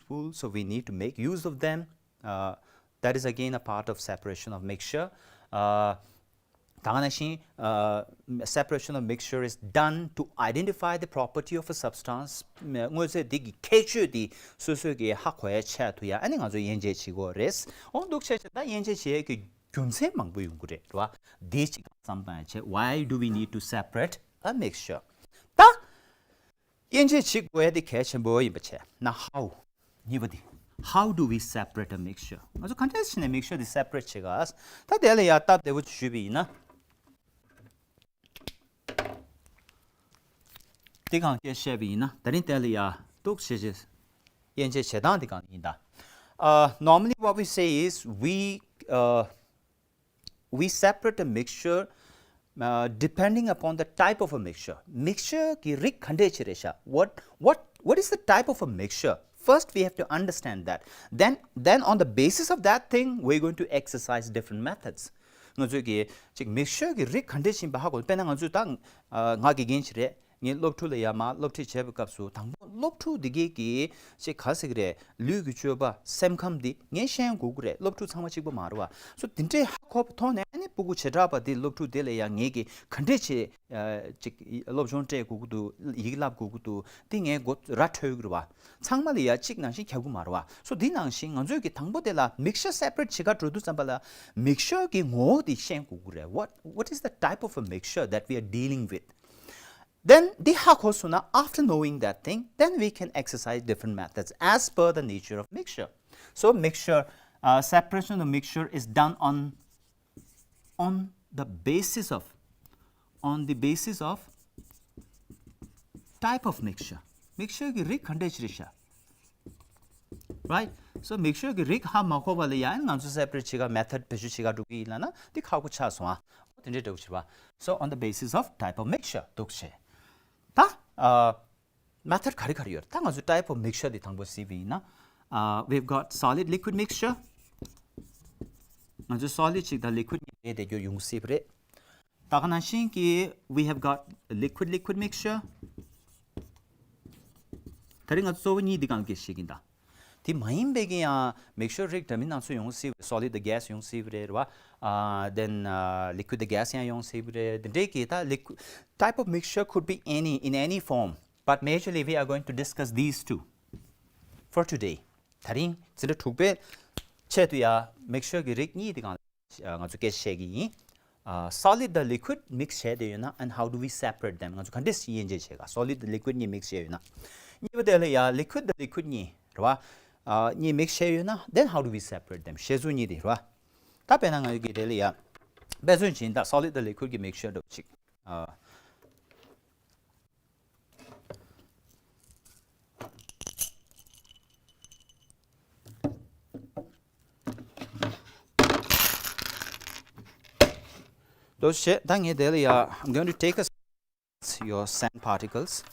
useful, so we need to make use of them. Uh, that is again a part of separation of mixture. Uh, ད་ག་ནང་བཞིན་uh, separation of mixture is done to identify the property of a substance. དངོས་རྫས་འདི་གི་ཁྱད་ཆོས་འདི་སོ་སོས་ཀྱི་ཧ་གོ་ཡ་ཆེད་དུ་ཡ་ཨ་ནི་ང་ཚོས་དབྱེ་འབྱེད་བྱེད་དགོས་རེད། འོ་འདུག་བྱས་བྱས་ད་དབྱེ་འབྱེད་བྱེད་ཡ་གི་རྒྱུ་མཚན་མང་པོ་ཡོང་གི་རེད་བ། འདི་གཅིག་བསམ་བཏང་ཡ་བྱས། Why do we need to separate a mixture? ད་དབྱེ་འབྱེད་བྱེད་དགོས་ཡ་དེ་གལ་ཆེན་པོ་ཡིན་པ་བྱས་ན། How? གཉིས་པ་དེ། How do we separate a mixture? ང་ཚོ་ག་འདྲས་བྱས་ནས་མིག་ཤར་དེ་སེ་པ་རེཊ་བྱེད་ག། ད་དེ་ལ་ཡ་སྟབས་བདེ་པོ་ཞུས་པ་ཡིན་ན། དེ་གང་སྐད་བཤད་པ་ཡིན་ན་ད་རིང་དེ་ལ་ཡ་འདུག་བྱས་བྱས་དབྱེ་འབྱེད་བྱེད་སྟངས་དེ་གང་ཡིན་ད། Uh, normally what we say is we uh, we separate a mixture uh, depending upon the type of a mixture. མིག་ཤར་གྱི་རིགས་ག་འདྲས་ཅིག་རེད་ཤག What, what, what is the type of a mixture? First, we have to understand that. Then, then on the basis of that thing, we're going to exercise different methods. ང་ཚོས་ཀྱི་ཅིག་མིག་ཤར་གྱི་རིགས་ག་འདྲས་ཅིག་ཡིན་པ་ཧ་གོ། དཔེར་ན་ང་ཚོས་ད་ང་དགེ་རྒན་ཅིག་རེད། ངས་སློབ་ཕྲུག་ལ་ཡར་མར་སློབ་ཁྲིད་བྱས་པའི་སྐབས་སུ་དང་པོ་སློབ་ཕྲུག་འདི་གས་ཀྱི་ཅིག་ག་ཟེར་གི་རེད། ལུས་ཀྱི་སྤྱོད་པ་སེམས་ཁམས་འདི་ངས་ཤེས་དགོས་ཀྱི་རེད། སློབ་ཕྲུག་ཚང་མ་གཅིག་པ་མ་རེད་བ། སོ་དེ་འདྲས་ཧ་གོ་བའི་ཐོག་ནས་ཨ་ནི་སྤུ་གུ་བྱེ་བྲག་པ་འདི་སློབ་ཕྲུག་དེ་ལ་ཡང་ངས་ཀྱི་ག་འདྲས་བྱས་ཅིག་སློབ་སྦྱོང་སྤྲད་དགོས་ཀྱི་འདུག་ཡི་གེ་བསླབ་དགོས་ཀྱི་འདུག་འདི་ངས་མགོ་ར་འཁྲོལ་གྱི་རེད་བ། ཚང་མ་ལ་ཡ་གཅིག་ནང་བཞིན་ཁྱབ་ཀྱི་མ་རེད་བ། སོ་འདི་ནང་བཞིན་ང་ཚོས་ཀྱི་དང་པོ་དེ་ལ་མིག་ཤར་སེ་པ་རེཊ་བྱེད་ག་འགྲོ་དུས་ཙམ་པ་ལ་མིག་ཤར་གྱི་ངོ་བོ་འདི་ཤེས་དགོས་ཀྱི་རེད། What, what is the type of a mixture that we are dealing with? Then འདི་ཧ་གོ་སོང་ན། After knowing that thing, then we can exercise different methods as per the nature of mixture. So mixture, uh, separation of mixture is done on, on the basis of, on the basis of type of mixture. མིག་ཤར་གྱི་རིགས་ག་འདྲས་ཅིག་རེད་ཤག Right? So མིག་ཤར་གྱི་རིགས་ཧ་མ་གོ་བ་ལ་ཡང་ང་ཚོ་སེ་པ་རེཊ་བྱེད་ག་མེ་ཐོཌ་བེད་སྤྱོད་བྱེད་ག་འགྲོ་གི་ཡིན་ལབ་ན་འདི་ཁག་པོ་ཆགས་སོང་ཨ། དེ་འདྲའི་འདྲ་བོ་བྱེད་པ། So on the basis of type of mixture འདུག་བྱས། ད་ཨ་མེ་ཐོཌ་ག་རེ་ག་རེ་ཡོད་རེད། ད་ང་ཚོ་type of mixture འདི་དང་པོ་གཟིགས་པ་ཡིན་ན། Uh, we've got solid liquid mixture. ང་ཚོ་སོ་ལིཌ་གཅིག་དང་ལི་ཀུའིཌ་གཉིས་རེད་དེ་རྒྱུ་ཡོང་སྲིད་པ་རེད། ད་ག་ནང་བཞིན་གྱི་we have got liquid liquid mixture. ད་རིང་ང་ཚོ་གཙོ་བོ་གཉིས་འདི་སྒང་གི་ཞིག་ཡིན་ད། དེ་མ་ཡིན་པའི་གི་ཡང་མིག་ཤར་རིགས་འདྲ་མིན་སྣ་ཚོགས་ཡོང་སྲིད་པ་རེད། སོ་ལིཌ་དང་གྷེ་སི་ཡོང་སྲིད་པ་རེད། རེད་བ། Uh, then uh, liquid དང་གྷེ་སི་ཡང་ཡོང་སྲིད་པ་རེད། དེ་འདྲའི་གི་ད་liquid type of mixture could be any, in any form, but majorly we are going to discuss these two for today. ད་རིང་འཛིན་གྲྭ་དྲུག་པའི་ཆེད་དུ་ཡ་མིག་ཤར་གྱི་རིགས་གཉིས་དེ་གང་ང་ཚོ་སྐད་ཆ་བཤད་ཀྱི་ཡིན། Uh, solid དང་liquid mix བྱས་བསྡད་ཡོད་ན། And how do we separate them? ང་ཚོ་ག་འདྲས་དབྱེ་འབྱེད་བྱེད་ག solid དང་liquid གཉིས་mix བྱས་ཡོད་ན། གཉིས་པ་དེ་ལ་ཡ་liquid དང་liquid གཉིས་རེད་བ། Uh, གཉིས་mix བྱས་ཡོད་ན། Then how do we separate them? བཤད་ཚུལ་གཉིས་དེ་རེད་བ། ད་དཔེར་ན་ང་ཡི་གི་དེ་ལ་ཡ་ འབད་བརྩོན་བྱེད་ད་solid དང་liquid གི་mixture འདྲ་པོ་ཅིག་ཨ། འདུག་སེ་བྱས། ད་ངས་དེ་ལ་ཡ། I'm going to take a your sand particles.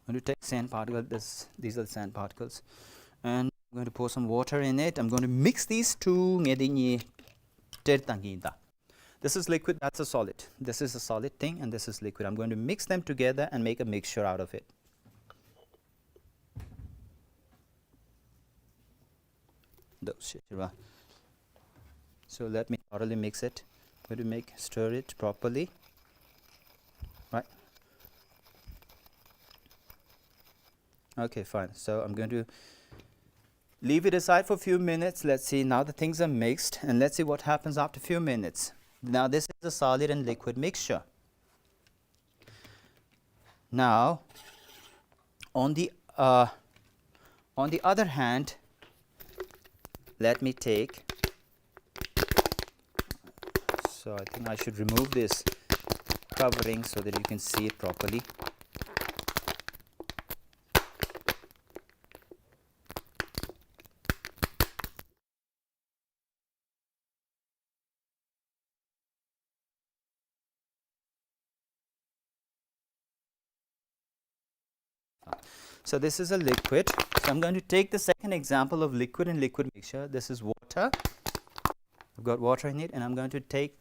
I'm going to take sand particles. This, these are the sand particles. And I'm going to pour some water in it. I'm going to mix these two. ངས་འདི་གཉིས་སྦྲེལ་བཏང་གི་ཡིན་ད། This is liquid, that's a solid. This is a solid thing, and this is liquid. I'm going to mix them together and make a mixture out of it. འདུག་སེ་བྱས། So let me thoroughly mix it. I'm going to make, stir it properly. Right. Okay, fine. So I'm going to leave it aside for a few minutes. Let's see. Now the things are mixed, and let's see what happens after a few minutes. Now this is a solid and liquid mixture. Now, on the uh, on the other hand, let me take. So I think I should remove this covering so that you can see it properly. So this is a liquid. So I'm going to take the second example of liquid and liquid mixture. This is water. I've got water in it, and I'm going to take,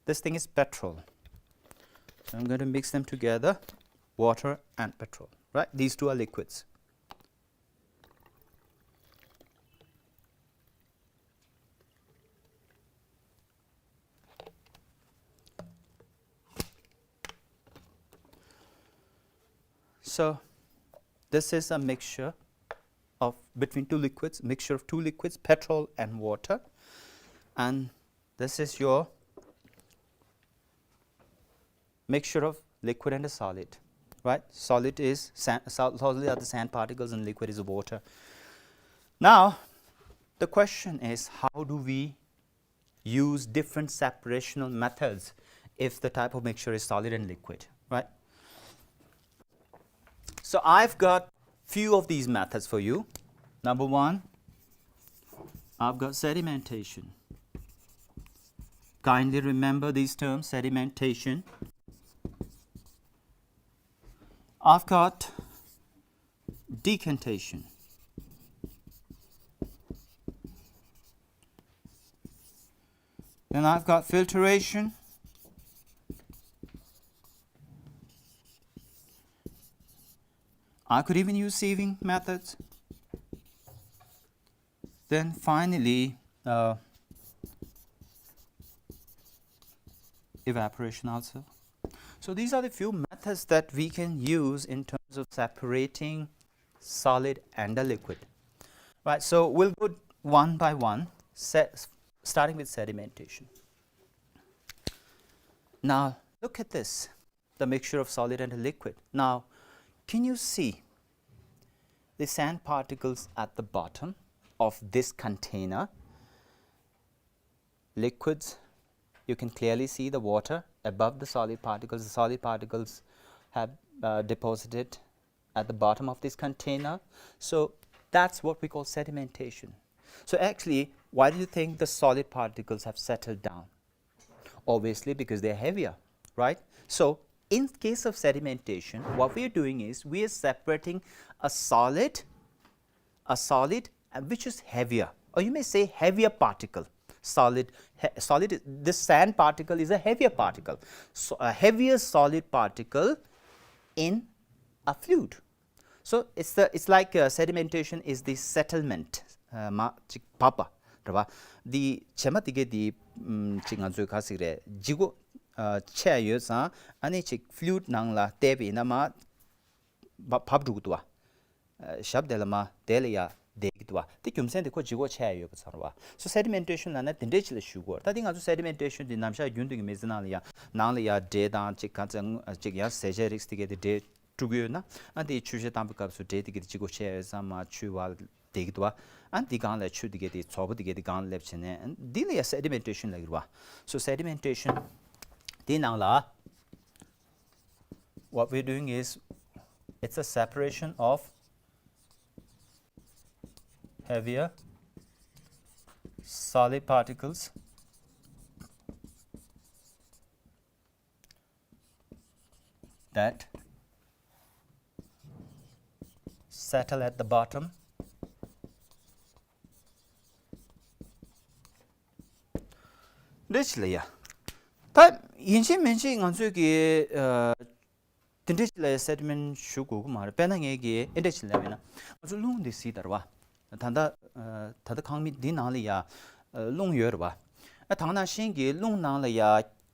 this thing is petrol. So I'm going to mix them together, water and petrol. Right? These two are liquids. So this is a mixture of, between two liquids, mixture of two liquids, petrol and water. And this is your mixture of liquid and a solid, right? Solid is sand, sol-, solid are the sand particles and liquid is water. Now, the question is, how do we use different separational methods if the type of mixture is solid and liquid, right? So I've got few of these methods for you. Number one, I've got sedimentation. Kindly remember these terms, sedimentation. I've got decantation. Then I've got filtration. I could even use sieving methods. Then finally, uh, evaporation also. So these are the few methods that we can use in terms of separating solid and a liquid. Right, so we'll go one by one, se-, starting with sedimentation. Now, look at this, the mixture of solid and a liquid. Now, can you see the sand particles at the bottom of this container? Liquids, you can clearly see the water above the solid particles. The solid particles have, uh, deposited at the bottom of this container. So that's what we call sedimentation. So actually, why do you think the solid particles have settled down? Obviously, because they're heavier, right? So in case of sedimentation, what we are doing is we are separating a solid, a solid, uh, which is heavier, or you may say heavier particle. Solid, he-, solid, this sand particle is a heavier particle. So a heavier solid particle in a fluid. So it's the, it's like, uh, sedimentation is the settlement. ཨ་མ་ཅིག་བབས་པ་རེད་པ། འདི་བྱེ་མ་དེ་གས་འདི་ཨམ་ཅིག་ང་ཚོས་ག་ཟེར་རེད། ལྗིད་ཁོག་ཨ་ཆེ་ཡ་ཡོད་ཙང་ཨ་ནི་ཅིག་fluid ནང་ལ་བལྟས་པ་ཡིན་ན་མར་བབས་བབས་འགྲོ་གི་འདུག་པ། ཨ་ཞབས་དེ་ལ་མར་དེ་ལ་ཡར་བསྡད་ཀྱི་འདུག་པ། དེ་རྒྱུ་མཚན་དེ་ཁོ་ལྗིད་ཁོག་ཆེ་ཡ་ཡོད་པ་ཙང་རེད་པ། So sedimentation ལབ་ན་དེ་འདྲའི་ཅིག་ལ་ཞུ་གི་ཡོད་རེད། ད་དེ་ང་ཚོ་sedimentation དེ་ནམ་ཞག་རྒྱུན་དུ་གི་མི་ཚེ་ནང་ལ་ཡ་ནང་ལ་ཡ་འབྲས་དང་ཅིག་ག་ཚོད་ཅིག་ཡ་ཟས་བཅད་རིགས་དེ་གས་དེ་འབྲས་ དཀྲུག་ཡོད་ན། ཨ་འདི་ཆུ་བཤལ་བཏང་པའི་སྐབས་སུ་འབྲས་དེ་གི་དེ་གཅིག་པོ་ཆད་ཡོད་ཙང་མ་ཆུ་བ་དེ་གི་དུ་བ། ཨ་འདི་སྒང་ལ་ཆུ་དེ་གི་དེ་ཚོགས་པ་དེ་གི་དེ་སྒང་ལ་སླེབས་བྱས་ནས་འདི་ལ་ཡ་sedimentation ལབ་ཀྱི་རེད་བ། So sedimentation དེའི་ནང་ལ what we're doing is it's a separation of heavier solid particles that settle at the bottom. འདི་ཅི་ལ་ཡ། ད་ཡིན་གཅིག་མིན་གཅིག་ང་ཚོས་ཀྱི་ཨ། དེ་འདྲ་ཅིག་ལ་ཡ་སེ་ཌི་མེན་ཊི་ཞུ་དགོས་ཀྱི་མ་རེད། དཔེར་ན་ངས་ཀྱི་ཨེ་འདྲ་ཅིག་ལབ་ཡིན་ན། ང་ཚོ་རླུང་འདི་གཟིགས་དང་རེད་བ། ད་ལྟ་ཨ། ད་ལྟ་ཁང་མིག་འདི་ནང་ལ་ཡ་ཨ། རླུང་ཡོད་རེད་བ། ཨ། ད་ག་ནང་བཞིན་གྱི་རླུང་ནང་ལ་ཡ་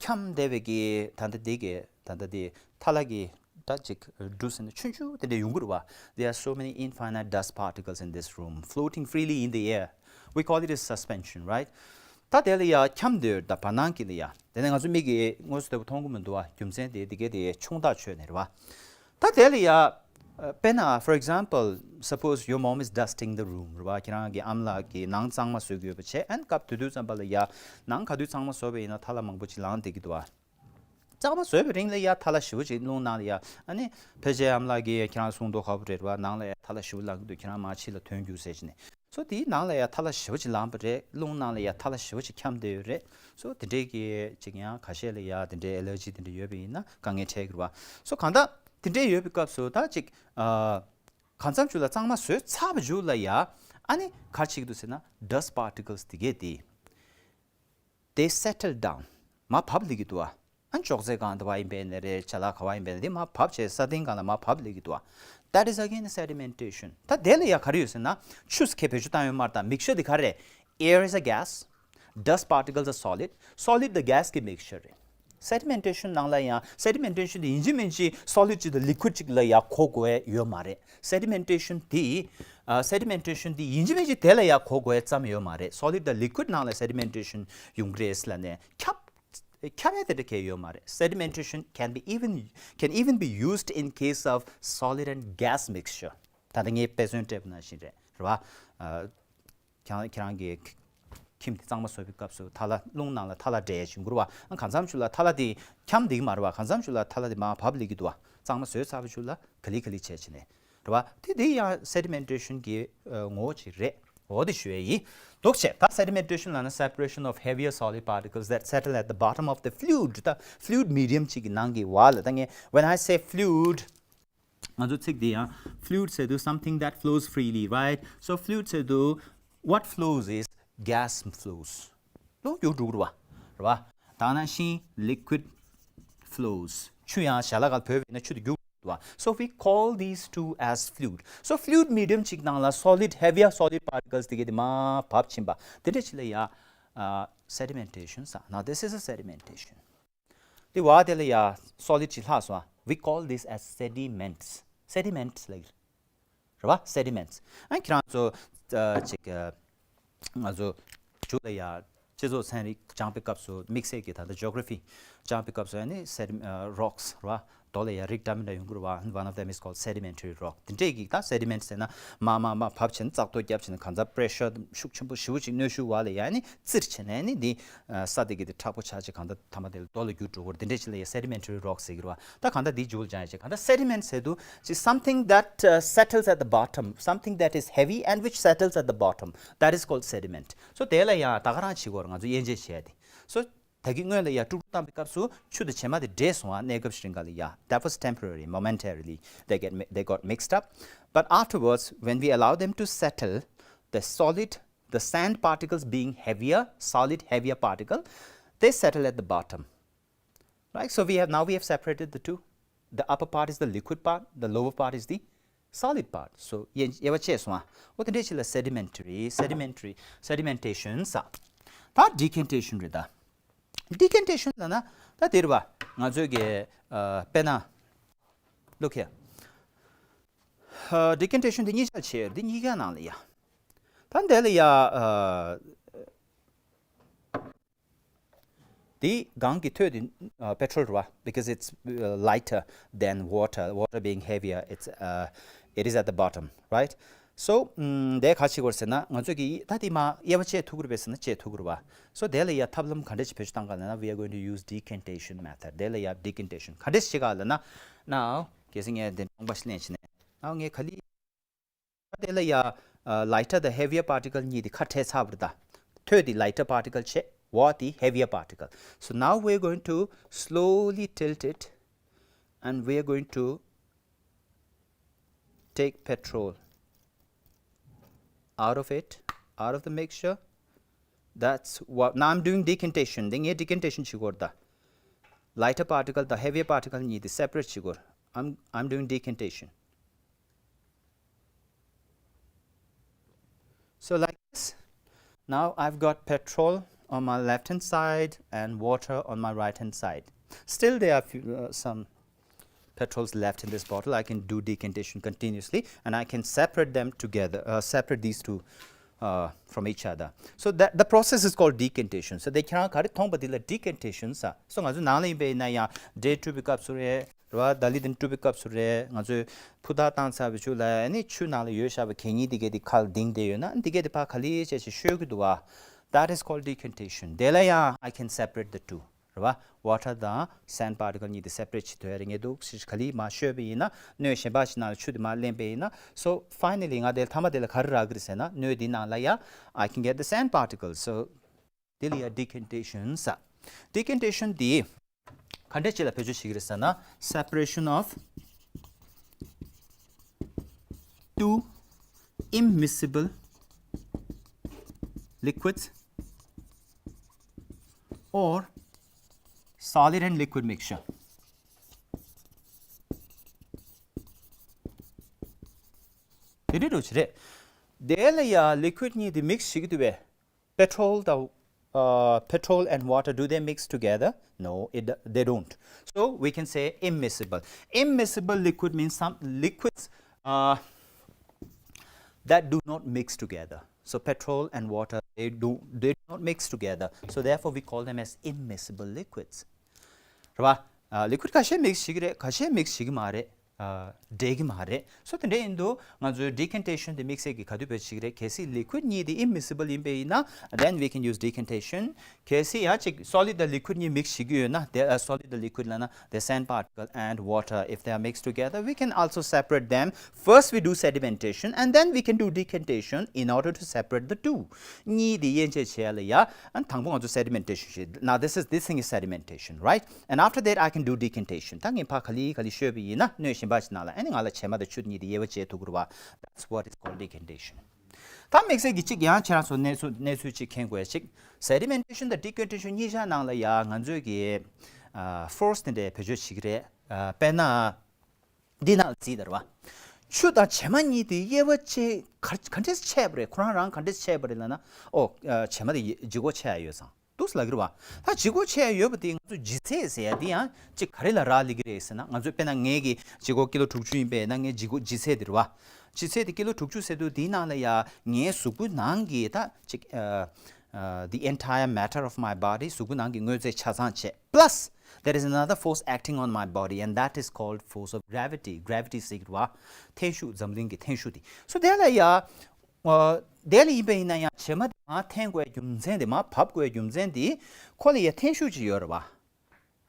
འཁྱམས་བསྡད་པའི་གི་ད་ལྟ་འདི་གི་ད་ལྟ་འདི་ཐལ་བ་གི་ད་ཅིག་འབྲུ་ཟེར་ན་ཆུང་ཆུང་དེ་འདྲ་ཡོང་གི་རེད་བ། There are so many infinite dust particles in this room floating freely in the air. We call it as suspension, right? ད་དེ་ལ་ཡ་འཁྱམས་བསྡད་ཡོད་རེད། ད་བར་སྣང་གི་ལ་ཡ། དེ་ནས་ང་ཚོ་མིག་གིས་དངོས་སུ་དེ་པོ་མཐོང་གི་མི་འདུག་བ། རྒྱུ་མཚན་དེ་དེ་གའི་དེ་ཆུང་ཐག་ཆོད་ནས་རེད་བ། ད་དེ་ལ་ཡ། ཨ། དཔེར་ན། For example, suppose your mom is dusting the room རེད་བ། ཁྱེད་རང་གི་ཨ་མ་ལགས་ཀྱིས་ནང་གཙང་མ་བཟོ་གི་ཡོད་པ་བྱས། ཨན་སྐབས་དེ་དུས་ཙམ་པ་ལ་ཡ་ནང་ག་དུས་གཙང་མ་བཟོ་བ་ཡིན་ན་ཐལ་བ་མང་པོ་ཅིག་ལངས་བསྡད་ཀྱི་འདུག་བ། གཙང་མ་བཟོས་པའི་རིང་ལ་ཡ་ཐལ་བ་ཞེ་པོ་ཅིག་རླུང་ནང་ལ་ཡ། ཨ་ནི་ཕལ་ཆེར་ཨ་མ་ལགས་ཀྱིས་ཁྱེད་རང་གསུང་མདོག་ཁ་པོ་རེད་བ། ནང་ལ་ཡ་ཐལ་བ་ཞེ་པོ་ལངས་ཀྱི་འདུག་ཁྱེད་རང་མར་ཕྱི་ལ་ཐོན་རྒྱུགས་ཟེར་བྱས་ནས། སོ་དེའི་ནང་ལ་ཡ་ཐལ་བ་ཞེ་པོ་ཅིག་ལངས་པ་རེད། རླུང་ནང་ལ་ཡ་ཐལ་བ་ཞེ་པོ་ཅིག་འཁྱམས་བསྡད་ཡོད་རེད། སོ་དེ་འདྲའི་གི་ཅིག་ཡང་ཁ་ཤས་ལ་ཡ་དེ་འདྲའི་ཨེ་ལར་ཇི་དེ་འདྲ་ཡོད་པ་ཡིན་ན་དཀའ་ངལ་འཕྲད་ཀྱི་རེད་བ། སོ་གང་ལྟར་དེ་འདྲའི་ཡོད་པའི་སྐབས་སུ་ད་ཅིག་ཨ། གང་འཚམ་ཅིག་ལ་གཙང་མ་བཟོས་ཚར་བའི་མཇུག་ལ་ཡ། ཨ་ནི་ག་རེ་བྱེད་ཀྱི་འདུག་ཟེར་ན། dust particles དེ་གས་དེ། They settle down. མར་བབས་སླེབས་ཀྱི་འདུག་བ། ཨ། ཅོག་ཙེ་སྒང་དུ་བ་ཡིན་པས་ན་རེད། ཅ་ལག་ག་བ་ཡིན་པས་ན་དེ་མར་བབས་བྱས་ས་སྟེང་སྒང་ལ་མར་བབས་སླེབས་ཀྱི་འདུག་བ། That is again sedimentation. ད་དེ་ལ་ཡ་ག་རེ་ཡོད་ཟེར་ན། ཆུ་ཁྱེད་བེད་སྤྱོད་བཏང་ཡོད་མ་རེད། ད་mixture དེ་ག་རེ་རེད། Air is a gas. Dust particles are solid. Solid དང་gas གི་mixture རེད། Sedimentation ནང་ལ་ཡང་sedimentation དེ་ཡིན་གཅིག་མིན་གཅིག་solid ཅིག་དང་liquid ཅིག་ལ་ཡ་གོ་དགོས་ཡོད་མ་རེད། Sedimentation དེ། ཨ། sedimentation དེ་ཡིན་གཅིག་མིན་གཅིག་དེ་ལ་ཡ་གོ་དགོས་ཙམ་ཡོད་མ་རེད། Solid དང་liquid ནང་ལ་sedimentation ཡོང་གི་རེད་ཟེར་ལབ་ནས་ཁྱབ། ཁྱབ་ཡ་དེ་འདྲ་གང་ཡང་ཡོད་མ་རེད། Sedimentation can be even, can even be used in case of solid and gas mixture. ད་ལྟ་ངས་དཔེ་མཚོན་སྤྲད་པ་ནང་བཞིན་རེད། རེད་བ། ཨ། ཁྱེད་རང་ཁྱེད་རང་གི་ཁྱིམ་དེ་གཙང་མ་བཟོ་བའི་སྐབས་སུ་ཐལ་བ། རླུང་ནང་ལ་ཐལ་བ་འདྲེས་བྱུང་གི་རེད་བ། ཨ། གང་འཚམ་ཅིག་ལ་ཐལ་བ་དེ་འཁྱམས་བསྡད་ཀྱི་མ་རེད་བ། གང་འཚམ་ཅིག་ལ་ཐལ་བ་དེ་མར་བབས་སླེབས་ཀྱི་འདུག་བ། གཙང་མ་བཟོས་ཚར་བའི་མཇུག་ལ་ག་ལེ་ག་ལེ་བྱས་བྱས་ནས། རེད་བ། དེ་དེ་ཡང་sedimentation གི་ཨ། ངོ་བོ་ཅིག་རེད། འོ་དེ་ཞུ་ཡས་ཡིན། འདུག་བྱས། ད་sedimentation ལབ་ན་separation of heavier solid particles that settle at the bottom of the fluid. ད་fluid medium ཅིག་གི་ནང་གི་བར་ལ། ད་ངས་when I say fluid ང་ཚོ་ཚིག་འདི་ཡང་fluid ཟེར་དུས་something that flows freely, right? So fluid ཟེར་དུས་what flows is gas flows. རླུང་རྒྱུག་འགྲོ་གི་རེད་བ། རེད་བ། ད་ནང་བཞིན་liquid flows. ཆུ་ཡང་ཞལ་ལག་སྒང་བོས་པ་ཡིན་ན་ཆུ་དེ་རྒྱུག་འགྲོ་གི་རེད་བ། So we call these two as fluid. So fluid medium ཅིག་ནང་ལ་solid, heavier solid particles དེ་གས་དེ་མར་བབས་ཕྱིན་པ་དེ་འདྲ་ཅིག་ལ་ཡ། ཨ། sedimentation ཟེར། Now this is a sedimentation. དེ་བ་དེ་ལ་ཡ་solid ཅིག་ལྷག་སོང་། We call this as sediments. Sediments ལབ་ཀྱི་རེད་བ། Sediments. ཨ། ཁྱེད་རང་ཚོ་ཨ། ཅིག་ཨ། ང་ཚོ་མཇུག་ལ་ཡ་སྤྱི་ཚོགས་ཚན་རིག་སྦྱངས་པའི་སྐབས་སུ་དམིགས་བསལ་གྱི་ད་ལྟ་geography སྦྱངས་པའི་སྐབས་སུ་ཨ་ནི་སེ་ཌི། ཨ། rocks རེད་བ། རྡོ་ལ་ཡ་རིགས་འདྲ་མི་འདྲ་ཡོང་གི་རེད་བ། One of them is called sedimentary rock. དེ་འདྲས་ཀྱི་ད་sediment ཟེར་ན་མར་མར་མར་བབས་བྱས་ནས་བཙག་འཐུ་བརྒྱབ་བྱས་ནས་གང་ལྟར་pressure ཤུགས་ཆེན་པོ་ཞེ་པོ་ཅིག་གནོན་ཤུགས་འོག་ལ་ཡ་ནི་བཙིར་བྱས་ནས་ནི་འདི་ས་དེ་གི་དེ་མཁྲེགས་པོ་ཆགས་བྱས་གང་ལྟར་མཐའ་མ་དེ་ལ་རྡོ་ལ་འགྱུར་འགྲོ་གི་རེད། དེ་འདྲས་ཅིག་ལ་ཡ་sedimentary rock ཟེར་གི་རེད་བ། ད་གང་ལྟར་འདིའི་མཇུག་ལ་སྦྱངས་ཡ་ཅིག་གང་ལྟར་sediment ཟེར་དུས་ཅིག་something that uh, settles at the bottom, something that is heavy and which settles at the bottom, that is called sediment. So དེ་ལ་ཡང་ད་ག་རང་བྱེད་དགོས་རེད། ང་ཚོ་དབྱེ་འབྱེད་བྱས་ཏེ། So ད་གིན་སྔོན་ལ་ཡ་དཀྲུག་དཀྲུག་བཏང་པའི་སྐབས་སུ་ཆུ་དང་བྱེ་མ་དེ་འདྲེས་སོང་བ། གནས་སྐབས་ཤིག་རིང་ག་ལ་ཡ། That was temporary, momentarily they get mi- they got mixed up. But afterwards, when we allow them to settle, the solid, the sand particles being heavier, solid heavier particle, they settle at the bottom. Right? So we have, now we have separated the two. The upper part is the liquid part, the lower part is the solid part. So དབྱེ་དབྱེ་བ་ཕྱེ་སོང་ཨ། འོ་དེ་འདྲས་ཅིག་ལ་sedimentary, sedimentary, sedimentation ཟེར། ད་decantation རེད་ད། Decantation ལབ་ན་ད་དེ་རེད་བ། ང་ཚོའི་གི་ཨ། དཔེར་ན། Look here. ཨ། Decantation འདི་གཉིས་ཆར་ཕྱེ་ཡོད། འདི་གཉིས་ཀའི་ནང་ལ་ཡ། ད་འདི་ལ་ཡ། ཨ། དེའི་སྒང་གི་ཐོད་དེ་པེ་ཊྲོལ་རེད་བ། Because it's uh, lighter than water, water being heavier, it's uh, it is at the bottom, right? So དེ་ག་ཅིག་བར་ཟེར་ན་ང་ཚོས་ཀྱི་ད་དེ་མ་དབྱེ་བ་ཕྱེ་ཐུབ་ཀྱི་རེད་པས་ཟེར་ན་ཕྱེ་ཐུབ་ཀྱི་རེད་བ། So དེ་ལ་ཡ་ཐབས་ལམ་ག་འདྲ་ཞིག་བེད་སྤྱོད་བཏང་ག་ལབ་ན། We are going to use decantation method. དེ་ལ་ཡ་decantation ག་འདྲ་ཞིག་ག་ལབ་ན། Now གལ་སྲིད་ངས་དེ་ནང་པ་ཞིག་ལེན་བྱས་ནས། Now ངས་ག་ལེར་དེ་ལ་ཡ་lighter དང་heavier particle གཉིས་དེ་ཁ་བྲལ་ཚར་བ་རེད་ད། ཐོད་དེ་lighter particle བྱས། Water དེ་heavier particle. So now we're going to slowly tilt it and we're going to take petrol out of it, out of the mixture. That's what, now I'm doing decantation. དེ་ངས་decantation བྱེད་ཀྱི་ཡོད་རེད་ད། Lighter particle དང་heavier particle གཉིས་དེ་separate བྱེད་ཀྱི་ཡོད་རེད། I'm, I'm doing decantation. So like this, now I've got petrol on my left hand side and water on my right hand side. Still there are few, uh, some petrols left in this bottle. I can do decantation continuously and I can separate them together, uh, separate these two uh, from each other. So that the process is called decantation. So དེ་ཁྱེད་རང་ག་རེ་མཐོང་པ་དེ་ལ་decantation ཟེར། So ང་ཚོ་ནང་ལ་ཡིན་པ་ཡིན་ན་ཡང་འབྲས་བཀྲུ་བའི་སྐབས་སུ་རེད། རེད་བ། ད་ལི་དེ་བཀྲུ་བའི་སྐབས་སུ་རེད། ང་ཚོས་ཕུ་ཐག་བཏང་ཚར་བའི་ཆུ་ལ་ཨ་ནི་ཆུ་ནང་ལ་ཡོད་བཞག་པའི་གད་སྙིགས་དེ་གས་དེ་ཁ་ལ་ལྡིང་བསྡད་ཡོད་ན། འདི་གས་དེ་ཕར་ག་ལེར་བྱས་བྱས་བཤོལ་གྱི་འདུག་བ། That is called decantation. དེ་ལ་ཡང་I can separate the two. རེད་བ། Water དང་sand particle གཉིས་དེ་separate བྱེད་ཐུབ་ཡ་རེད། ངས་འདུག་སེ་ག་ལེར་མར་བཤོས་པ་ཡིན་ན། སྣོད་གཞན་པ་ཞིག་ནང་ལ་ཆུ་དེ་མར་ལེན་པ་ཡིན་ན། So finally ང་དེ་མཐའ་མ་དེ་ལ་ག་རེ་རག་གི་རེད་ཟེར་ན། སྣོད་དེའི་ནང་ལ་ཡ་I can get the sand particles. So དེ་ལ་ཡ་decantation ཟེར། Decantation དེ་ག་འདྲ་ཅིག་ལ་བེད་སྤྱོད་བྱེད་ཀྱི་རེད་ཟེར་ན། Separation of two immiscible liquids or solid and liquid mixture. དེ་འདྲ་འདྲ་བོ་ཅིག་རེད། དེ་ལ་ཡ་liquid གཉིས་དེ་mix བྱེད་ཀྱི་འདུག་པས། Petrol དང་uh, petrol and water, do they mix together? No, it, they don't. So we can say immiscible. Immiscible liquid means some liquids uh, that do not mix together. So petrol and water, they do, they do not mix together. So therefore we call them as immiscible liquids. རེད་བ། ཨ། liquid ཁ་ཤས་mix བྱེད་ཀྱི་རེད། ཁ་ཤས་mix བྱེད་ཀྱི་མ་རེད། ཨ། འདྲེས་ཀྱི་མ་རེད། So དེ་འདྲ་ཡིན་དུས་ང་ཚོས་decantation དེ་དམིགས་བསལ་གྱིས་ག་དུས་བེད་སྤྱོད་བྱེད་ཀྱི་རེད། གལ་སྲིད་liquid གཉིས་དེ་immiscible ཡིན་པ་ཡིན་ན། Then we can use decantation. གལ་སྲིད་ཡང་ཅིག་solid དང་liquid གཉིས་mix བྱེད་ཀྱི་ཡོད་ན། དེ། ཨ། solid དང་liquid ལབ་ན། The sand particle and water, if they are mixed together, we can also separate them. First we do sedimentation and then we can do decantation in order to separate the two. གཉིས་དེ་དབྱེ་འབྱེད་བྱེད་ཡ་ལ་ཡ། ཨ། དང་པོ་ང་ཚོ་sedimentation བྱེད། Now this is, this thing is sedimentation, right? And after that I can do decantation. ད་ངས་ཕར་ག་ལེར་ག་ལེར་བཤོས་པ་ཡིན་ན། སྣོད་གཞན་པ་ཞིག་ནང་ལ་ཨ་ནི་ང་ལ་བྱེ་མ་དང་ཆུ་གཉིས་དེ་དབྱེ་བ་འབྱེད་ཐུབ་ཀྱི་རེད་བ། That's what is called decantation. ད་དམིགས་བསལ་གྱིས་གཅིག་ཡང་ཁྱེད་རང་ཚོ་གནས་ཚུལ་གནས་ཚུལ་གཅིག་མཁྱེན་དགོས་ཡ་གཅིག sedimentation དང་decantation གཉིས་ཆ་ནང་ལ་ཡ་ང་ཚོས་ཀྱི། ཨ། force དེ་འདྲ་བེད་སྤྱོད་བྱེད་ཀྱི་རེད། ཨ། དཔེར་ན། འདི་ནང་ལ་གཟིགས་དང་། རེད་བ། ཆུ་དང་བྱེ་མ་གཉིས་དེ་དབྱེ་བ་ཕྱེ་ག་ག་འདྲས་ཕྱེ་བ་རེད། ཁོ་རང་རང་ག་འདྲས་ཕྱེ་བ་རེད་ལབ་ན། ཨོ། ཨ། བྱེ་མ་དེ་ལྗིད་ཁོག་ཆེ་ཡ་ཡོད་ཙང་འདུག་སེ་ལབ་ཀྱི་རེད་བ། ད་ལྗིད་ཁོག་ཆེ་ཡ་ཡོད་པ་དེ་ང་ཚོ་ལྗིད་ཚད་ཟེར་ཡ་དེ་ཡང་ཅིག་ག་རེ་ལ་རག་ལས་ཀྱི་རེད་ཟེར་ན། ང་ཚོས་དཔེར་ན་ངའི་གི་ལྗིད་ཁོག་ཀི་ལོ་དྲུག་ཅུ་ཡིན་པས་ན། ངའི་ལྗིད་ཁོག་ལྗིད་ཚད་དེ། རེད་བ། ལྗིད་ཚད་དེ་ཀི་ལོ་དྲུག་ཅུ་ཟེར་དུས་དེའི་ནང་ལ་ཡ་ངའི་གཟུགས་པོ་ནང་གི་ད་ཅིག་ཨ། ཨ། the entire matter of my body གཟུགས་པོ་ནང་གི་དངོས་རྫས་ཆ་ཚང་བྱས། Plus there is another force acting on my body and that is called force of gravity. Gravity ཟེར་གྱི་རེད་བ། འཐེན་ཤུགས། འཛམ་གླིང་གི་འཐེན་ཤུགས་དེ། So དེ་ལ་ཡ། ཨ། དེ་ལ་ཡིན་པ་ཡིན་ན་ཡང་བྱེ་མ་དེ་མར་འཐེན་དགོས་རྒྱུ་མཚན་དེ། མར་བབས་དགོས་རྒྱུ་མཚན་དེ། ཁོ་ལ་ཡ་འཐེན་ཤུགས་ཅིག་ཡོད་རེད་བ།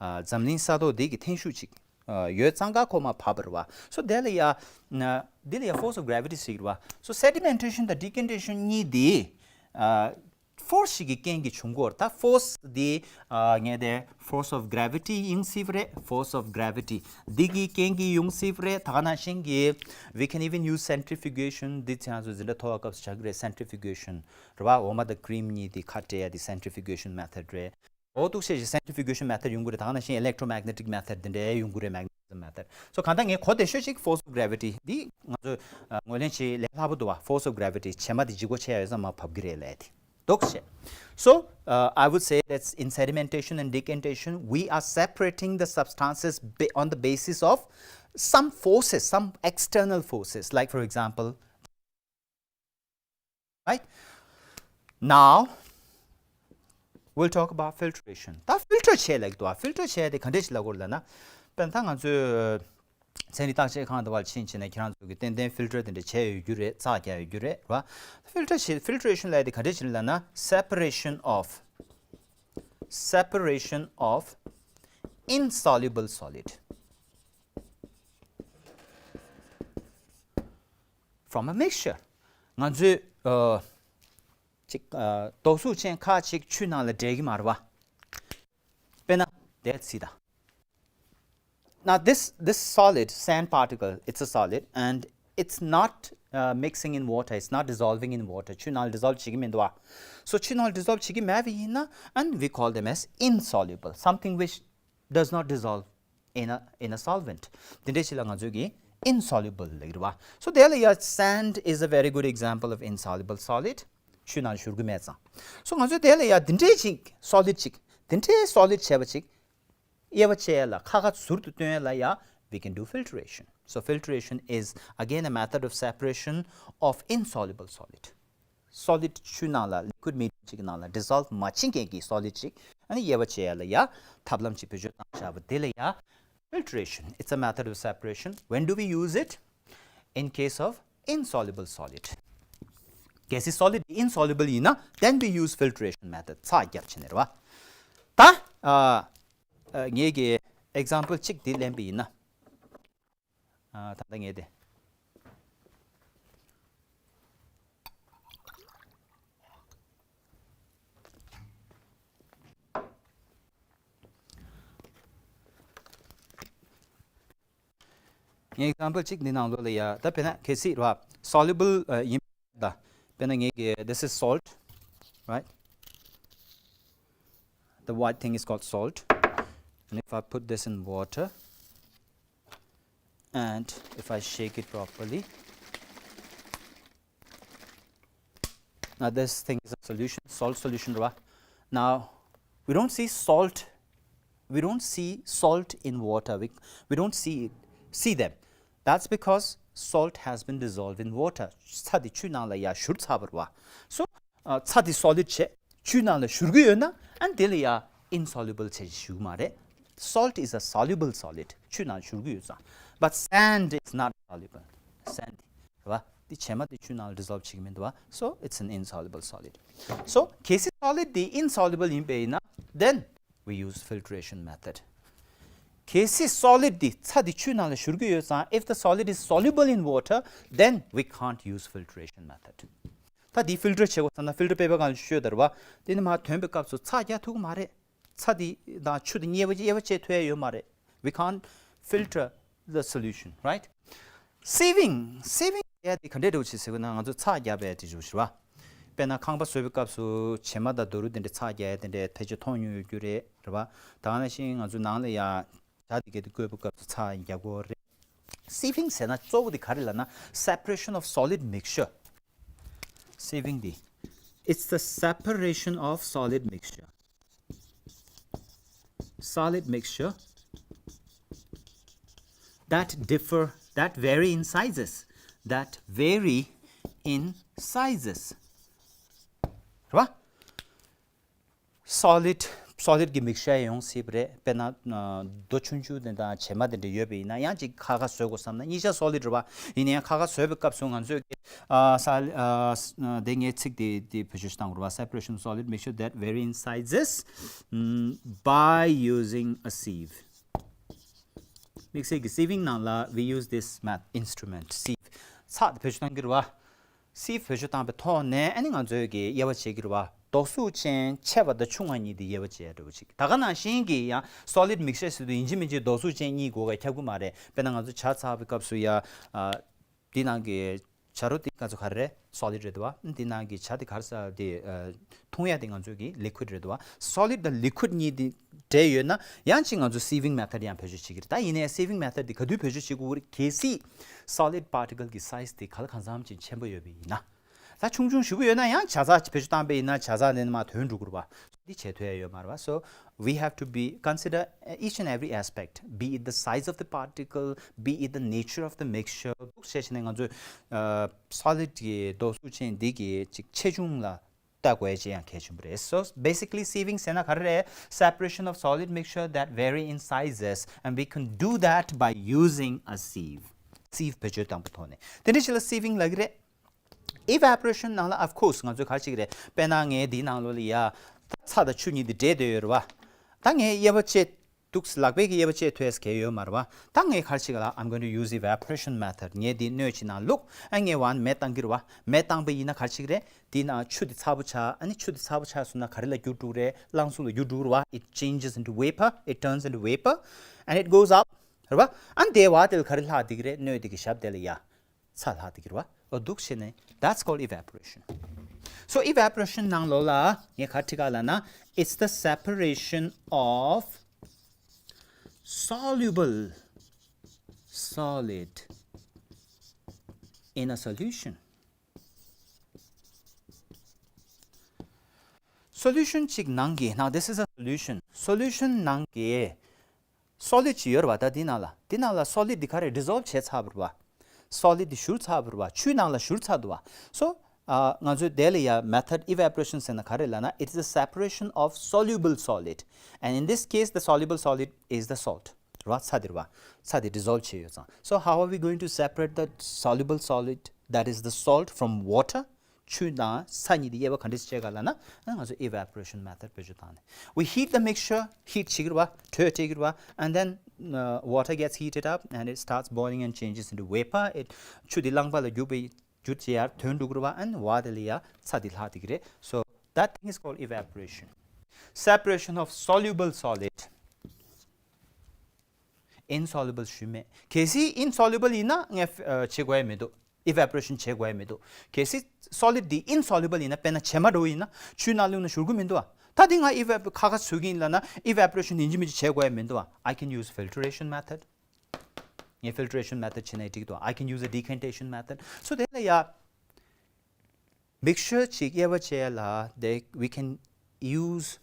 ཨ། འཛམ་གླིང་ས་ཐོག་འདི་གི་འཐེན་ཤུགས་ཅིག་ཨ། ཡོད་ཙང་ཀ་ཁོ་མར་བབས་པ་རེད་བ། So དེ་ལ་ཡ། ན། འདི་ལ་ཡ་force of gravity ཟེར་གྱི་རེད་བ། So sedimentation དང་decantation གཉིས་དེ། ཨ། force ཞིག་གི་རྐྱེན་གྱིས་བྱུང་གི་ཡོད་རེད། ད་force དེ། ཨ། ངས་དེ་force of gravity ཡིན་སྲིད་པ་རེད། Force of gravity འདི་གི་རྐྱེན་གྱིས་ཡོང་སྲིད་པ་རེད། ད་ག་ནང་བཞིན་གྱི། We can even use centrifugation. འདི་ཚོ་ང་ཚོ་འཛིན་གྲྭ་མཐོ་བ་སྐབས་སུ་སྦྱང་གི་རེད། Centrifugation རེད་བ། འོ་མ་དང་cream གཉིས་དེ་ཁ་བྲལ་ཡ་དེ་centrifugation method རེད། འོ་འདུག་སེ་བྱས་centrifugation method ཡོང་གི་རེད། ད་ག་ནང་བཞིན་electromagnetic method འདི་འདྲའི་ཡོང་གི་རེད། Magnetism method. So གང་ལྟར་ངས་གོ་བདེ་ཤོས་ཤིག་force of gravity འདི་ང་ཚོས། ཨ། ངོས་ལེན་བྱེད་ལས་སླ་པོ་འདུག་བ། Force of gravity བྱེ་མ་འདི་ལྗིད་ཁོག་ཆེ་ཡ་ཡོད་ཙང་མར་བབས་ཀྱི་རེད་ལབ་དེ་འདུག་སེ། So uh, I would say that in sedimentation and decantation we are separating the substances ba- on the basis of some forces, some external forces. Like for example, right? Now we'll talk about filtration. ད་filter ཊར་བྱས་ལབ་ཀྱི་འདུག་བ། ཕིལ་ཊར་བྱས་དེ་ག་འདྲས་ཞིག་ལབ་དགོས་ལབ་ན། དཔེར་ན་ད་ང་ཚོས་ཚན་རིག་བརྟག་དཔྱད་ཁང་དུ་བར་ཕྱིན་བྱས་ནས་ཁྱེད་རང་ཚོ་གི་ཏན་ཏན་ཕིལ་ཊར་དེ་འདྲ་བྱས་ཡོད་རྒྱུ་རེད། ཚགས་རྒྱག་ཡོད་རྒྱུ་རེད། རེད་བ། ཕིལ་ཊར་བྱས། ཕིལ་ཊརེ་ཤན་ལབ་ཡ་དེ་ག་འདྲས་ཞིག་ལབ་ན། Separation of separation of insoluble solid from a mixture. ང་ཚོས་ཨ་ཅིག་ཨ་རྡོ་གཟུགས་ཅན་ཁག་ཅིག་ཆུ་ནང་ལ་འདྲེས་ཀྱི་མ་རེད་བ། དཔེར་ན་དེ་ཚིག་ད། Now this, this solid, sand particle, it's a solid and it's not uh, mixing in water, it's not dissolving in water. ཆུ་ནང་ལ་ཌི་སོལབ་བྱེད་ཀྱི་མི་འདུག་བ། So ཆུ་ནང་ལ་ཌི་སོལབ་བྱེད་ཀྱི་མེད་པ་ཡིན་ན། And we call them as insoluble, something which does not dissolve in a, in a solvent. དེ་འདྲ་ཞིག་ལ་ང་ཚོས་ཀྱིས་insoluble ལབ་ཀྱི་རེད་བ། So དེ་ལ་ཡ་sand is a very good example of insoluble solid. ཆུ་ནང་བཞུར་གྱི་མེད་ཙང་། So ང་ཚོས་དེ་ལ་ཡ་འདི་འདྲའི་ཅིག་སོ་ལིཌ་ཅིག་འདི་འདྲའི་སོ་ལིཌ་བྱས་པ་ཅིག་དབྱེ་བ་ཕྱེ་ཡ་ལ། ཁ་ཁ་ཟུར་དུ་སྟོན་ཡ་ལ་ཡ་we can do filtration. So filtration is again a method of separation of insoluble solid. སོ་ལིཌ་ཆུ་ནང་ལ། ལི་ཀུའིཌ་མི་ཌི་ཡམ་ཅིག་གི་ནང་ལ་ཌི་སོལབ་མ་ཕྱིན་མཁན་གྱི་སོ་ལིཌ་ཅིག་ཨ་ནི་དབྱེ་བ་ཕྱེ་ཡ་ལ་ཡ་ཐབས་ལམ་ཅིག་བེད་སྤྱོད་བཏང་བཞག་པ་དེ་ལ་ཡ་filtration. It's a method of separation. When do we use it? In case of insoluble solid. གལ་སྲིད་སོ་ལིཌ་དེ་insoluble ཡིན་ན། Then we use filtration method. ཚགས་རྒྱག་བྱས་ནས་རེད་བ། ད་ཨ་ཨ་ངེད་ཀྱིས་ཨེག་ཛམ་པལ་གཅིག་འདི་ལེན་པ་ཡིན་ན། ཨ་ད་ལྟ་ངས་དེ། ངས་ཨེག་ཛམ་པལ་གཅིག་འདི་ནང་ལོགས་ལ་ཡ། ད་དཔེར་ན་གལ་སྲིད་རེད་བ། སོ་ལུ་བལ་ཡིན་པ། དཔེར་ན་ངས་ཀྱི། This is salt, right? The white thing is called salt. And if I put this in water, and if I shake it properly, now this thing is a solution, salt solution, right? Now, we don't see salt, we don't see salt in water, we, we don't see it, see them. That's because salt has been dissolved in water. ཚྭ་དེ་ཆུ་ནང་ལ་ཡ་བཞུར་ཚར་བ་རེད་བ། So, ཚྭ་དེ་སོ་ལིཌ་བྱས་ཆུ་ནང་ལ་བཞུར་གྱི་ཡོད་ན། ཨ་ནི་དེ་ལ་ཡ་insoluble བྱས་ཞུ་གི་མ་རེད། Salt is a soluble solid. ཆུ་ནང་བཞུར་གྱི་ཡོད་ཙང་། But sand is not soluble. Sand རེད་བ། དེ་བྱེ་མ་དེ་ཆུ་ནང་ལ་ཌི་སོལབ་བྱེད་ཀྱི་མི་འདུག་བ། So it's an insoluble solid. So གལ་སྲིད་སོ་ལིཌ་དེ་insoluble ཡིན་པ་ཡིན་ན། Then we use filtration method. གལ་སྲིད་སོ་ལིཌ་དེ་ཚྭ་དེ་ཆུ་ནང་ལ་བཞུར་གྱི་ཡོད་ཙང་། If the solid is soluble in water, then we can't use filtration method. ད་དེ་ཕིལ་ཊར་བྱེད་དགོས་བསམ་ན། ཕིལ་ཊར་པེ་པར་སྒང་ལ་ཤོད་ད་རེད་བ། དེ་ནས་མར་ཐོན་པའི་སྐབས་སུ་ཚྭ་རྒྱག་ཐུབ་ཀྱི་མ་རེད། ཚྭ་དེ་དང་ཆུ་དེ་དབྱེ་བ་དབྱེ་བ་ཕྱེ་ཐུབ་ཡ་ཡོད་མ་རེད། We can't filter the solution, right? Sieving, sieving ཡ་དེ་ག་འདྲས་འདྲ་བོ་ཞིག་ཟེར་དགོས་ན། ང་ཚོ་ཚྭ་རྒྱག་པའི་དེ་འདྲ་བོ་ཞིག་རེད་བ། དཔེར་ན་ཁང་པ་བཟོ་བའི་སྐབས་སུ་བྱེ་མ་དང་རྡོ་རུག་དེ་འདྲ་ཚྭ་རྒྱག་ཡ་དེ་འདྲ་ཕལ་ཆེར་མཐོང་མྱོང་ཡོད་རྒྱུ་རེད། རེད་བ། ད་ག་ནང་བཞིན་ང་ཚོ་ནང་ལ་ཡ་ཇ་དེ་ག་དེ་བསྐོལ་བའི་སྐབས་སུ་ཚྭ་རྒྱག་དགོས་རེད། Sieving ཟེར་ན་གཙོ་བོ་དེ་ག་རེ་ལབ་ན། Separation of solid mixture. Sieving དེ། It's the separation of solid mixture. Solid mixture that differ, that vary in sizes, that vary in sizes. རེད་བ། སོ་ལིཌ། སོ་ལིཌ་གི་མིག་ཤར་ཡོང་སྲིད་པ་རེད། དཔེར་ན་རྡོ་ཆུང་ཆུང་དེ་དང་བྱེ་མ་དེ་འདྲ་ཡོད་པ་ཡིན་ན། ཡང་ཅིག་ཁ་ཁ་བཟོ་དགོས་བསམ་ན། གཉིས་ཆ་སོ་ལིཌ་རེད་བ། ཡིན་ན་ཡང་ཁ་ཁ་བཟོ་བའི་སྐབས་སུ་ང་ཚོས་ཀྱི་ཨ་ས་ཨ་དེ་ངས་ཚིག་དེ་དེ་བེད་སྤྱོད་བཏང་དགོས་རེད་བ། Separation of solid mixture that vary in sizes, mm, by using a sieve. དམིགས་བསལ་གྱི་sieving ནང་ལ། We use this method, instrument, sieve. ཚྭ་དེ་བེད་སྤྱོད་བཏང་གི་རེད་བ། སི་ཝི་བེད་སྤྱོད་བཏང་པའི་ཐོག་ནས་ཨ་ནི་ང་ཚོས་ཀྱི་དབྱེ་བ་ཕྱེ་གི་རེད་བ། རྡོ་གཟུགས་ཅན་ཆེ་བ་དང་ཆུང་བ་གཉིས་དེ་དབྱེ་བ་ཕྱེ་ཡ་འདྲ་བོ་ཅིག་ད་ག་ནང་བཞིན་གྱི་ཡང་སོ་ལིཌ་མིག་ཤར་ཟེར་དུས་ཡིན་གཅིག་མིན་གཅིག་རྡོ་གཟུགས་ཅན་གཉིས་དགོས་ག་ཁྱབ་གི་མ་རེད། དཔེར་ན་ང་ཚོ་ཇ་ཚྭ་བའི་སྐབས་སུ་ཡ། ཨ། འདི་ནང་གི་ཇ་རོ་དེ་ང་ཚོ་ག་རེ་རེད། སོ་ལིཌ་རེད་འདུག་བ། འདི་ནང་གི་ཇ་དེ་ག་རེ་ཟེར། དེ་ཨ་འཐུང་ཡ་དེ་ང་ཚོ་གི་ལི་ཀུའིཌ་རེད་འདུག་བ། སོ་ལིཌ་དང་ལི་ཀུའིཌ་གཉིས་དེ་འདྲེས་ཡོད་ན། ཡང་ཅིག་ང་ཚོ་sieving method ཡང་བེད་སྤྱོད་བྱེད་ཀྱི་རེད། ད་ཡིན་ནའི་sieving method དེ་ག་དུས་བེད་སྤྱོད་བྱེད་དགོས་རེད། གལ་སྲིད་solid particle གི་size དེ་ག་ལ་གང་འཚམ་ཅིག་ཆེན་པོ་ཡོད་པ་ཡིན་ན། ད་ཆུང་ཆུང་ཞེ་པོ་ཡོད་ན་ཡང་ཇ་ཚྭ་བེད་སྤྱོད་བཏང་པ་ཡིན་ན་ཇ་ཚྭ་དེ་ནས་མར་ཐོན་འགྲོ་གི་རེད་བ། འདི་བྱེད་ཐུབ་ཡ་ཡོད་མ་རེད་བ། So we have to be consider each and every aspect, be it the size of the particle, be it the nature of the mixture. འདུག་བྱས་བྱས་ནས་ང་ཚོས་ཨ་སོ་ལིཌ་གི་རྡོ་གཟུགས་ཅན་འདི་གི་ཅིག་ཆེ་ཆུང་ལ། ལྟ་དགོས་ཅེས་ཡང་གལ་ཆེན་པོ་རེད། So basically sieving ཟེར་ན་ག་རེ་རེད། Separation of solid mixture that vary in sizes, and we can do that by using a sieve. Sieve བེད་སྤྱོད་བཏང་པའི་ཐོག་ནས་དེ་འདྲ་ཞིག་ལ་sieving ལབ་ཀྱི་རེད། Evaporation ནང་ལ་of course ང་ཚོས་ག་རེ་བྱེད་ཀྱི་རེད། དཔེར་ན་ངས་འདིའི་ནང་ལོགས་ལ་ཡ་ཚྭ་དང་ཆུ་གཉིས་འདི་འདྲེས་བསྡད་ཡོད་རེད་བ། ད་ངས་དབྱེ་བ་ཕྱེ། འདུག་ལག་པས་ཀྱི་དབྱེ་བ་ཕྱེ་ཐུབ་ཡས་གལ་ཡོད་མ་རེད་བ། ད་ངས་ག་རེ་བྱེད་ཀྱི་ལ། I'm going to use evaporation method. ངས་འདི་སྣོད་ཅིག་ནང་བླུགས། ཨ་ངས་ཝན་མེ་བཏང་གི་རེད་བ། མེ་བཏང་པ་ཡིན་ན་ག་རེ་བྱེད་ཀྱི་རེད། འདིའི་ནང་ཆུ་འདི་ཚ་པོ་ཆགས། ཨ་ནི་ཆུ་འདི་ཚ་པོ་ཆགས་སོང་ན་ག་རེ་ལ་འགྱུར་འགྲོ་གི་རེད། རླངས་གཟུགས་ལ་འགྱུར་འགྲོ་གི་རེད་བ། It changes into vapor, it turns into vapor and it goes up. རེད་བ། ཨ་ནི་དེ་བ་དེ་ལ་ག་རེ་ལྷག་བསྡད་ཀྱི་རེད། སྣོད་འདི་གི་ཞབས་དེ་ལ་ཡ་ཚྭ་ལྷག་བསྡད་ཀྱི་རེད་བ། འོ་འདུག་བྱས་ནས། That's called evaporation. So evaporation ནང་ལོགས་ལ་ངས་ག་རེ་བྲིས་ག་ལབ་ན། It's the separation of soluble solid in a solution. Solution གཅིག་ནང་གི། Now this is a solution. Solution ནང་གི་solid ཅིག་ཡོད་རེད་བ། ད་འདི་ནང་ལ། འདི་ནང་ལ་solid འདི་ག་རེ་dissolve བྱས་ཚར་བ་རེད་བ། Solid འདི་བཞུར་ཚར་བ་རེད་བ། ཆུའི་ནང་ལ་བཞུར་ཚར་འདུག་བ། So ཨ་ང་ཚོས་དེ་ལ་ཡ་method evaporation ཟེར་ན་ག་རེ་ལབ་ན། It is the separation of soluble solid, and in this case the soluble solid is the salt. རེད་བ། ཚྭ་འདི་རེད་བ། ཚྭ་འདི་dissolve བྱས་ཡོད་ཙང་། So how are we going to separate the soluble solid, that is the salt, from water? ཆུ་དང་ཚྭ་གཉིས་དེ་དབྱེ་བ་ག་འདྲས་བྱེད་ག་ལབ་ན། ཨ་ང་ཚོ་evaporation method བེད་སྤྱོད་བཏང་ནས། We heat the mixture. Heat བྱེད་ཀྱི་རེད་བ། དྲོད་སྤྲད་ཀྱི་རེད་བ། And then uh, water gets heated up and it starts boiling and changes into vapor. It ཆུ་དེ་རླངས་པ་ལ་གྱུར་པའི་གྱུར་བྱས་ཡར་ཐོན་འགྲོ་གི་རེད་བ། And བ་དེ་ལ་ཡ་ཚྭ་དེ་ལྷག་བསྡད་ཀྱི་རེད། So that thing is called evaporation. Separation of soluble solid. Insoluble ཞུས་མེད། གལ་སྲིད་insoluble ཡིན་ན་ངས་བྱེད་དགོས་ཡ་མི་འདུག evaporation བྱེད་དགོས་ཡ་མི་འདུག་གལ་སྲིད་solid འདི་insoluble ཡིན་ན། དཔེར་ན་བྱེ་མ་འདྲ་བོ་ཡིན་ན་ཆུའི་ནང་བླུགས་ན་བཞུར་གི་མི་འདུག་ཨ། ད་འདི་ང་eva ཁ་ཁ་བཟོ་གི་ཡིན་ལབ་ན། evaporation ཡིན་གཅིག་མིན་གཅིག་བྱེད་དགོས་ཡ་མི་འདུག་ཨ། I can use filtration method. ངས་filtration method བྱས་ན་འགྲིག་འདུག I can use a decantation method. So དེ་ལ་ཡ། Mixture གཅིག་དབྱེ་བ་ཕྱེ་ཡ་ལ། They, we can use,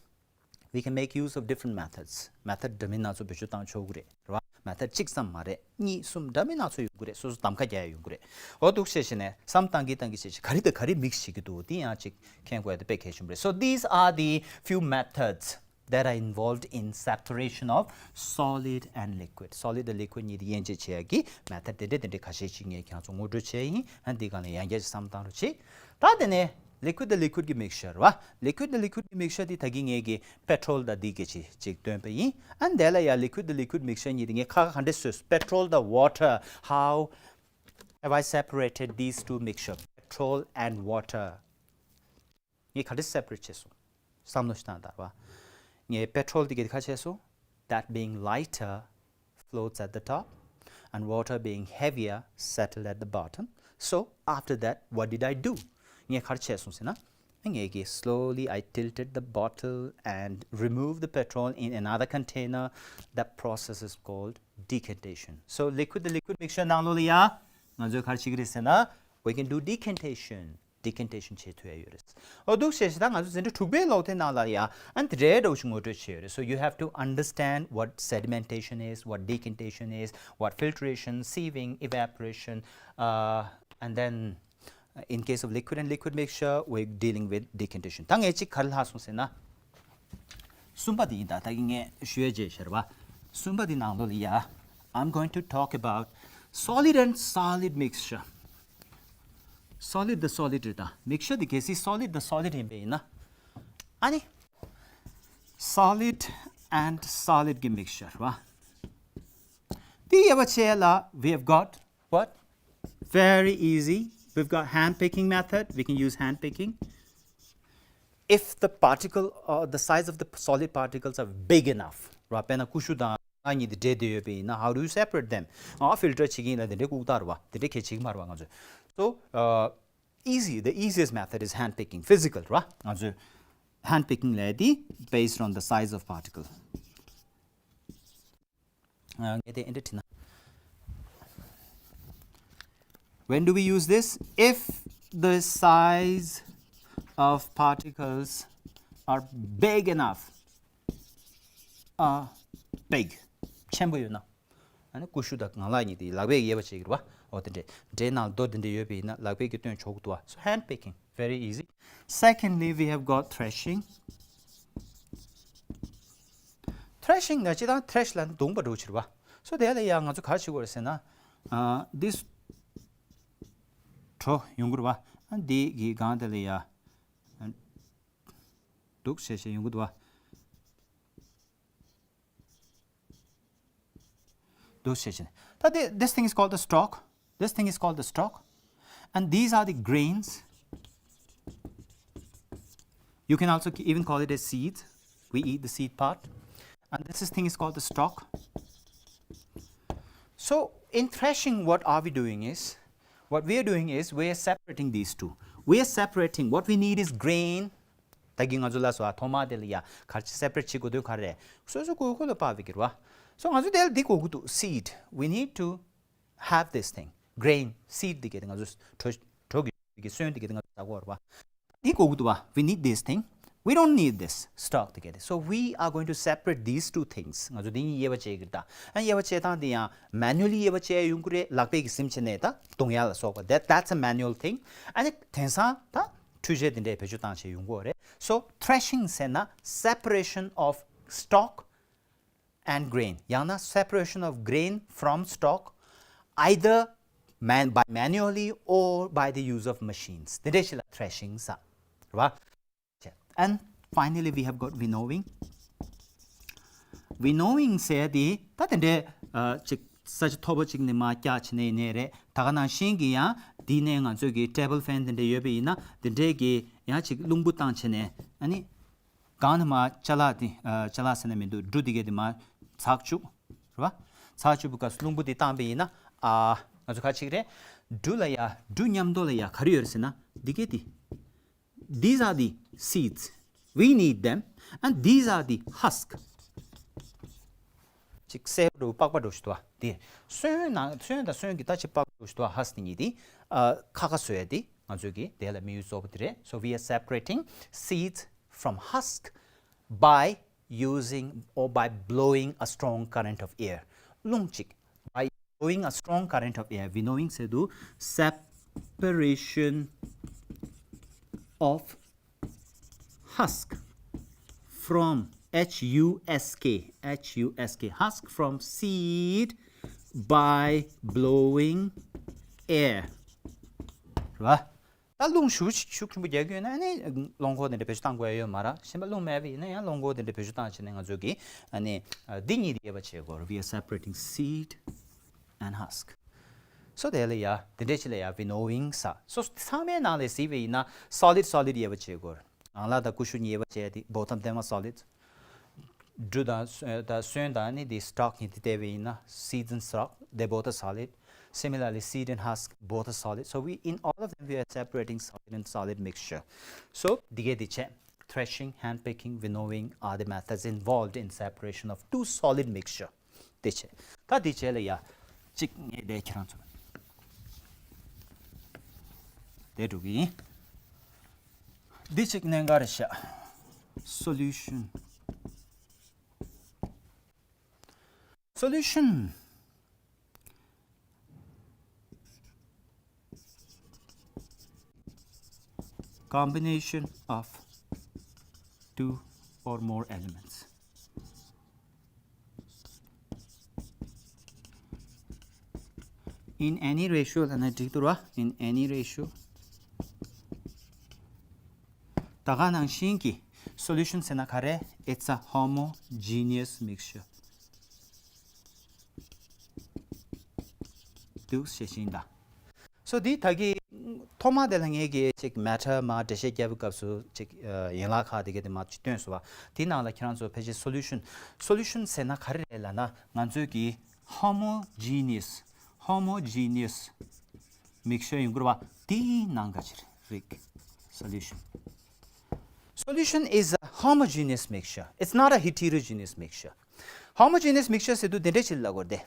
we can make use of different methods. Method འདྲ་མིན་སྣ་ཚོགས་བེད་སྤྱོད་བཏང་ཆོག་གི་རེད། རེད་བ། Method གཅིག་ཙམ་མ་རེད། གཉིས་གསུམ་འདྲ་མིན་སྣ་ཚོགས་ཡོང་གི་རེད། སོ་སོ་གདམ་ཁ་རྒྱག་ཡ་ཡོང་གི་རེད། འོ་འདུག་བྱས་བྱས་ནས་བསམ་བཏང་གི་བཏང་གི་བྱས་བྱས། ག་རེ་དང་ག་རེ་mix བྱེད་ཀྱི་འདུག་དེ་ཡང་གཅིག་མཁྱེན་དགོས་ཡ་དེ་དཔེ་གལ་ཆེན་པོ་རེད། So these are the few methods that are involved in separation of solid and liquid. Solid དང་liquid གཉིས་དེ་དབྱེ་འབྱེད་བྱེད་ཡ་གི་method དེ་འདྲ་དེ་འདྲ་ཁ་ཤས་ཤིག་ངས་ཁྱེད་ཚོ་ངོ་སྤྲོད་བྱས་ཡིན། ཨ་འདི་སྒང་ལ་ཡང་བསྐྱར་ཅིག་བསམ་བཏང་རོགས་བྱེད། ད་དེ་ནས་liquid དང་liquid གི་mixture རེད་བ། Liquid དང་liquid གི་mixture དེ་ད་གིན་ངས་གི་petrol དང་འདི་གི་ཅིག་ཅིག་སྟོན་པ་ཡིན། ཨ་འདི་ལ་ཡ་liquid དང་liquid mixture གཉིས་དེ་ངས་ཁ་ཁ་ག་འདྲ་བཟོས། Petrol དང་water, how have I separated these two mixture, petrol and water? ངས་ག་འདྲ་separate བྱས་སོང་། བསམ་བློ་ཞིག་བཏང་དང་བ། ངས་petrol དེ་ག་འདྲ་བྱས་སོང་། That being lighter floats at the top, and water being heavier settle at the bottom. So after that, what did I do? ངས་ག་རེ་བྱས་སོང་ཟེར་ན། ངས་གི slowly I tilted the bottle and removed the petrol in another container. That process is called decantation. So liquid དང་liquid mixture ནང་ལོགས་ལ་ཡ་ང་ཚོས་ག་རེ་བྱེད་ཀྱི་རེད་ཟེར་ན། We can do decantation. Decantation བྱེད་ཐུབ་ཡ་ཡོད་རེད། འོ་འདུག་བྱས་བྱས་ད་ང་ཚོ་འཛིན་གྲྭ་དྲུག་པའི་ཀློག་དེབ་ནང་ལ་ཡ་ཨ་འདི་འདྲའི་འདྲ་བོ་ཞིག་ངོ་སྤྲོད་བྱས་ཡོད་རེད། So you have to understand what sedimentation is, what decantation is, what filtration, sieving, evaporation, uh, and then uh, in case of liquid and liquid mixture, we're dealing with decantation. ད་ངས་གཅིག་ག་རེ་ལྷག་སོང་ཟེར་ན། གསུམ་པ་དེ་ཡིན་ད། ད་གིན་ངས་ཞུ་ཡ་བརྗེད་ཤར་བ། གསུམ་པ་དེ་ནང་ལོགས་ལ་ཡ། I'm going to talk about solid and solid mixture. Solid དང་solid རེད་ད། Mixture དེ་གལ་སྲིད་solid དང་solid ཡིན་པ་ཡིན་ན། ཨ་ནི། Solid and solid གི་mixture རེད་བ། དེ་དབྱེ་བ་ཕྱེ་ཡ་ལ། We have got what? Very easy. We've got hand picking method. We can use hand picking. If the particle or the size of the solid particles are big enough, ར། དཔེར་ན་ཀུ་ཤུ་དང་ང་གཉིས་དེ་འདྲེས་བསྡད་ཡོད་པ་ཡིན་ན། How do you separate them? ང་filter བྱེད་ཀྱི་ཡིན་ལ་དེ་འདྲས་ལྐུགས་རྟགས་ར་བ། དེ་འདྲས་གལ་ཆེ་གི་མ་རེད་བ་ང་ཚོས། So uh, easy, the easiest method is hand picking, physical ར། ང་ཚོས་hand picking ལབ་དེ་based on the size of particle. ངས་དེ་འདྲ་བྲིས་ན། When do we use this? If the size of particles are big enough. Uh, big. ཆེན་པོ་ཡོད་ན། ཨ་ནི་ཀུ་ཤུ་དང་ངང་ལག་གཉིས་དེ་ལག་པས་དབྱེ་བ་བྱེད་ཀྱི་རེད་བ། འོ་དེ་འདྲས། འདྲའི་ནང་རྡོ་དེ་འདྲས་ཡོད་པ་ཡིན་ན་ལག་པས་ཀྱིས་སྟོན་ཆོག་གི་འདུག་བ། So hand picking, very easy. Secondly, we have got thrashing. Thrashing ན་ཅི་དང་thrash ལ་རྡུང་པ་འགྲོ་ཕྱིར་བ། So དེ་ལ་ཡང་ང་ཚོ་ག་རེ་བྱེད་དགོས་རེད་ཟེར་ན། ཨ། འདི་བྲོ་ཡོང་གི་རེད་བ། ཨ། འདི་གི་སྒང་དེ་ལ་ཡ། ཨ། འདུག་བྱས་བྱས་ཡོང་གི་འདུག་བ། འདུག་བྱས་བྱས། ད་དེ། This thing is called the stalk. This thing is called the stalk. And these are the grains. You can also even call it as seeds. We eat the seed part. And this is, thing is called the stalk. So, in thrashing, what are we doing is, what we are doing is, we are separating these two. We are separating, what we need is grain. ད་གིན་ང་ཚོ་ལ་སོ་ཨ་ཐོག་མ་དེ་ལ་ཡ་ག་རེ་separate བྱེད་དགོས་དོན་ག་རེ་རེད། སོ་སོ་གོ་གོ་ལ་པ་བི་གི་ར་བ། So ང་ཚོ་དེ་ལ་འདི་གོ་གི་འདུག seed. We need to have this thing. Grain, seed འདི་ག་དེ་ང་ཚོ་གྲོ་གྲོ་གི་གི་སོན་འདི་ག་དེ་ང་ཚོ་ཟ་གོ་ར་བ། འདི་གོ་གི་འདུག་བ། We need this thing. We don't need this stalk འདི་ག་དེ། So we are going to separate these two things. ང་ཚོ་འདི་གཉིས་དབྱེ་བ་ཕྱེ་གི་རེད་ད། ཨ། དབྱེ་བ་ཕྱེ་སྟངས་འདི་ཡང་manually དབྱེ་བ་ཕྱེ་ཡོང་གི་རེད། ལག་པས་ཀྱི་སིམ་བྱས་ནས་ད་རྡུང་ཡ་ལ་སོགས་པ། That, that's a manual thing. ཨ་ནི་དེང་སང་ད་འཕྲུལ་ཆས་འདི་འདྲས་བེད་སྤྱོད་བཏང་བྱས་ཡོང་གི་རེད། So thrashing ཟེར་ན་separation of stalk and grain. ཡང་ན་separation of grain from stalk, either man, by manually or by the use of machines. དེ་འདྲས་ཞིག་ལ་thrashing ཟེར་བ། And finally we have got winnowing. Winnowing ཟེར་དེ་ད་དེ་འདྲས། ཨ། ཅིག་ས་ཆ་མཐོ་པོ་ཅིག་ནས་མར་བཀྱག་བྱས་ནས་ཡིན་ནའི་རེད། ད་ག་ནང་བཞིན་གྱི་ཡང་འདི་ནས་ང་ཚོས་ཀྱི་table fan དེ་འདྲས་ཡོད་པ་ཡིན་ན། དེ་འདྲས་ཀྱི་ཡང་ཅིག་རླུང་བུ་བཏང་བྱས་ནས། ཨ་ནི་གང་ནས་མར་ཅ་ལག་དེ། ཨ། ཅ་ལག་ཟེར་ན་མི་འདུག་འབྲུ་དེ་གས་དེ་མར་ཚགས་བཅུག་རེད་བ། ཚགས་བཅུག་པའི་སྐབས་སུ་རླུང་བུ་དེ་བཏང་པ་ཡིན་ན། ཨ། ང་ཚོ་ག་རེ་བྱེད་ཀྱི་རེད། འབྲུ་ལ་ཡ། འབྲུ་མཉམ་དུ་ལ་ཡ་ག་རེ་ཡོད་རེད་ཟེར་ན། འདི་གས་དེ། These are the seeds. We need them. And these are the husk. ཅིག་སེར་པོ་འདྲ་པོ་པགས་པ་འདྲ་པོ་ཞིག་འདུག་བ། དེ་སོན་ནང་། སོན་དང་སོན་གྱི་ད་ཅིག་པགས་པ་འདྲ་པོ་ཞིག་འདུག་བ། husk དེ་གཉིས་དེ། ཨ། ཁ་ཁ་བཟོ་ཡ་དེ་ང་ཚོས་ཀྱི་དེ་ལ་དམིགས་ཡུལ་གཙོ་བོ་དེ་རེད། So we are separating seeds from husk by using or by blowing a strong current of air. རླུང་གཅིག། By blowing a strong current of air. Winnowing ཟེར་དུས་separation of husk from, H U S K, H U S K, husk from seed by blowing air. རེད་བ། ད་རླུང་ཤུགས་ཤུགས་ཆེན་པོ་རྒྱག་གི་ཡོད་ན། ཨ་ནི་རླངས་འཁོར་དེ་འདྲ་བེད་སྤྱོད་བཏང་དགོས་ཡ་ཡོད་མ་རེད། གཞན་པ་རླུང་མེད་པ་ཡིན་ན་ཡང་རླངས་འཁོར་དེ་འདྲ་བེད་སྤྱོད་བཏང་བྱས་ནས་ང་ཚོས་ཀྱི། ཨ་ནི་འདི་གཉིས་དེ་དབྱེ་བ་ཕྱེ་དགོས་རེད། We are separating seed and husk. So དེ་ལ་ཡ་དེ་འདྲས་ཅིག་ལ་ཡ་winnowing ཟེར། So ཚང་མའི་ནང་ལ་གཟིགས་པ་ཡིན་ན་solid solid དབྱེ་བ་ཕྱེ་དགོས་རེད། ངང་ལག་དང་ཀུ་ཤུ་གཉིས་དབྱེ་བ་ཕྱེ་ཡ་དེ་bottom them are solid. འབྲུ་དང་སོན་དང་སོན་དང་ནི་དེ་stalk གཉིས་དེ་བལྟས་པ་ཡིན་ན། Seeds and stalk, they both are solid. Similarly, seed and husk, both are solid. So we, in all of them, we are separating solid and solid mixture. So དེ་གས་དེ་བྱས། Threshing, hand picking, winnowing are the methods involved in separation of two solid mixture. དེ་བྱས། ད་དེ་བྱས་ལ་ཡ། གཅིག་ངས་དེ་ཁྱེད་རང་ཚོ་དེ་འགྲོ་གི་ཡིན། འདི་གཅིག་གནད་འགག་རེད་ཤག Solution. Solution. Combination of two or more elements. In any ratio ལབ་ན་འགྲིག་འདུག་ར། In any ratio. ད་ག་ནང་བཞིན་གྱི་solution ཟེར་ན་ག་རེ། It's a homogeneous mixture. འདུག་ཞེས་ཤིང་ད། So འདི་ད་གི་ཐོག་མ་དེ་ལ་ངས་ཀྱི་ཅིག་matter མར་འགྲེལ་བཤད་རྒྱབ་པའི་སྐབས་སུ་ཅིག་ཡན་ལག་ཁག་དེ་ག་དེ་མར་ཅིག་སྟོན་སོང་བ། དེའི་ནང་ལ་ཁྱེད་རང་ཚོ་ཕལ་ཆེར་solution, solution ཟེར་ན་ག་རེ་རེད་ལབ་ན། ང་ཚོས་ཀྱི་homogeneous, homogeneous mixture ཡོང་གི་རེད་བ། དེའི་ནང་ག་ཅིག་རེད། Solution. Solution is a homogeneous mixture. It's not a heterogeneous mixture. Homogeneous mixture ཟེར་དུས་དེ་འདྲས་ཅིག་ལབ་དགོས་རེད་དེ།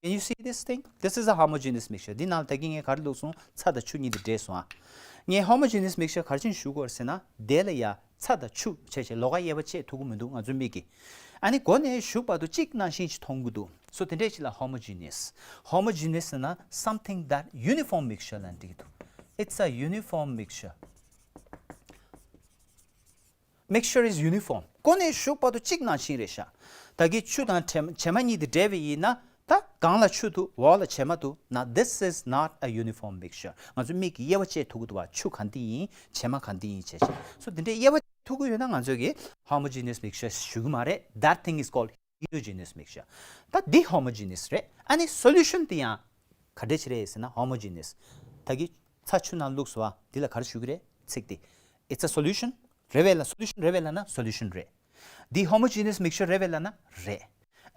Can you see this thing? This is a homogeneous mixture. འདི་ནང་ལ་ད་གིན་ངས་ག་རེ་བླུགས་སོང་། ཚྭ་དང་ཆུ་གཉིས་དེ་འདྲེས་སོང་ཨ། ངས་homogeneous mixture ག་རེ་བྱས་ནས་ཞུ་དགོས་རེད་ཟེར་ན། དེ་ལ་ཡ་ཚྭ་དང་ཆུ་བྱས་བྱས་ལོགས་ཀ་དབྱེ་བ་ཕྱེ་ཐུབ་ཀྱི་མི་འདུག་ང་ཚོའི་མིག་གིས། ཨ་ནི་མགོ་ནས་མཇུག་བར་དུ་གཅིག་ནང་བཞིན་ཅིག་མཐོང་གི་འདུག So དེ་འདྲས་ཅིག་ལ་homogeneous. Homogeneous ཟེར་ན་something that uniform mixture ལབ་ན་འགྲིག་གི་འདུག It's a uniform mixture. Mixture is uniform. གོ་ནས་གཞུག་བར་དུ་གཅིག་ནང་བཞིན་རེད་ཤག་ད་གི་ཆུ་དང་བྱེ་བྱེ་མ་གཉིས་དེ་འདྲེས་པ་ཡིན་ན། ད་གང་ལ་ཆུ་འདུག་འོག་ལ་བྱེ་མ་འདུག་ན། This is not a uniform mixture. ང་ཚོ་མིག་གིས་དབྱེ་བ་བྱེད་ཐུབ་ཀྱི་འདུག་བ། ཆུ་གང་འདི་ཡིན། བྱེ་མ་གང་འདི་ཡིན་བྱས་བྱས། སོ་འདི་འདྲའི་དབྱེ་བ་བྱེད་ཐུབ་ཀྱི་ཡོད་ན་ང་ཚོས་གི་homogeneous mixture ཞུ་གི་མ་རེད། That thing is called heterogeneous mixture. ད་འདི་homogeneous རེད། ཨ་ནི་solution དེ་ཡང་ག་འདྲས་ཅིག་རེད་ཟེར་ན་homogeneous. ད་གི་ཚྭ་ཆུ་ནང་བླུགས་སོང་བ། འདི་ལ་ག་རེ་ཞུ་གི་རེད། ཚིག་འདི། It's a solution. རེད་པས་ལ། solution རེད་པས་ལ་ན་solution རེད། འདི་homogeneous mixture རེད་པས་ལ་ན་རེད།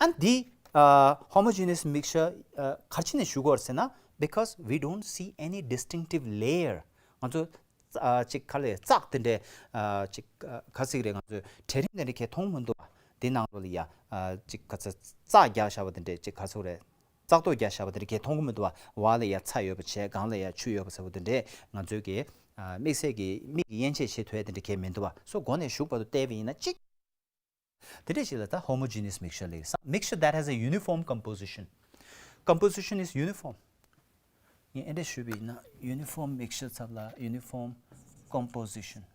ཨ་ནི་འདི་ཨ་homogeneous mixture ཨ་ག་རེ་བྱས་ནས་ཞུ་དགོས་རེད་ཟེར་ན། Because we don't see any distinctive layer. ང་ཚོ་ཨ་ཅིག་ག་ལེ་ཙག་དེ་འདྲའི་ཨ་ཅིག་ཨ་ག་ཟེར་གི་རེད། ང་ཚོས་གྲལ་རིམ་དེ་འདྲ་གས་མཐོང་མི་འདུག་བ། དེ་ནང་ལོགས་ལ་ཡ་ཨ་ཅིག་ག་ཚ་ཙག་རྒྱག་བཞག་པ་དེ་འདྲའི་ཅིག་ག་ཟེར་རེད། ཙག་ཏོག་རྒྱག་བཞག་པ་དེ་འདྲ་གས་མཐོང་གི་མི་འདུག་བ། འོག་ལ་ཡ་ཚྭ་ཡོད་པ་བྱས། སྒང་ལ་ཡ་ཆུ་ཡོད་པ་ཟེར་བ་དེ་འདྲས་ང་ཚོས་གི་ཨ་དམིགས་བསལ་གྱི་མིག་གིས་དབྱེ་འབྱེད་བྱེད་ཐུབ་ཡ་དེ་འདྲ་གས་མི་འདུག་བ། སོ་གོ་ནས་གཞུག་བར་དུ་བལྟས་པ་ཡིན་ན་གཅིག་དེ་འདྲས་ཞིག་ལ་ད་homogeneous mixture ལབ་ཀྱི། Some mixture that has a uniform composition. Composition is uniform. ངས་ཨེ་འདྲས་ཞུས་པ་ཡིན་ན། uniform mixture ཚབ་ལ་uniform composition.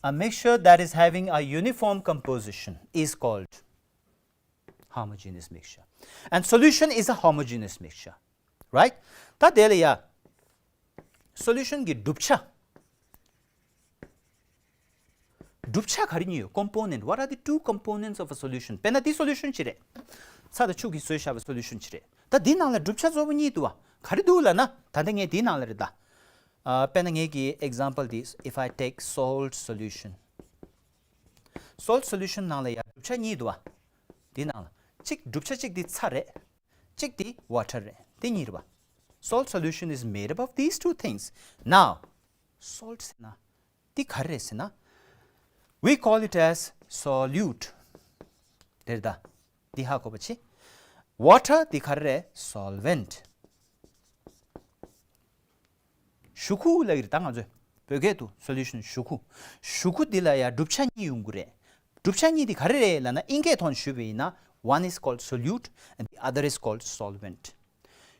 A mixture that is having a uniform composition is called homogeneous mixture. And solution is a homogeneous mixture. Right? ད་དེ་ལ་ཡ་solution གི་གྲུབ་ཆ། གྲུབ་ཆ་ག་རེ་གཉིས་ཡོད། Component. What are the two components of a solution? དཔེར་ན་འདི་solution གཅིག་རེད། ཚྭ་དང་ཆུ་གིས་བཟོས་བཞག་པའི་solution གཅིག་རེད། ད་འདི་ནང་ལ་གྲུབ་ཆ་གཙོ་བོ་གཉིས་འདུག་བ། ག་རེ་འདུག་ལབ་ན། ད་ལྟ་ངས་འདིའི་ནང་ལ་རེད་ད། ཨ་དཔེར་ན་ངས་ཀྱི་example འདི། If I take salt solution. Salt solution ནང་ལ་ཡ་གྲུབ་ཆ་གཉིས་འདུག་བ། འདི་ནང་ལ་གཅིག་གྲུབ་ཆ་གཅིག་འདི་ཚྭ་རེད། གཅིག་འདི་water རེད། འདི་གཉིས་རེད་བ། Salt solution is made up of these two things. Now, salt ཟེར་ན་འདི་ག་རེ་རེད་ཟེར་ན། We call it as solute. རེད་ད། འདི་ཧ་གོ་བ་བྱེད། Water འདི་ག་རེ་རེད། Solvent. ཞུ་ཁུ་ལབ་ཀྱི་རེད་ད་ང་ཚོས། བོད་སྐད་དུ་solution ཞུ་ཁུ། ཞུ་ཁུ་འདི་ལ་ཡ་གྲུབ་ཆ་གཉིས་ཡོང་གི་རེད། གྲུབ་ཆ་གཉིས་འདི་ག་རེ་རེད་ལབ་ན། ཨིན་སྐད་ཐོག་ནས་ཞུས་པ་ཡིན་ན། One is called solute and the other is called solvent.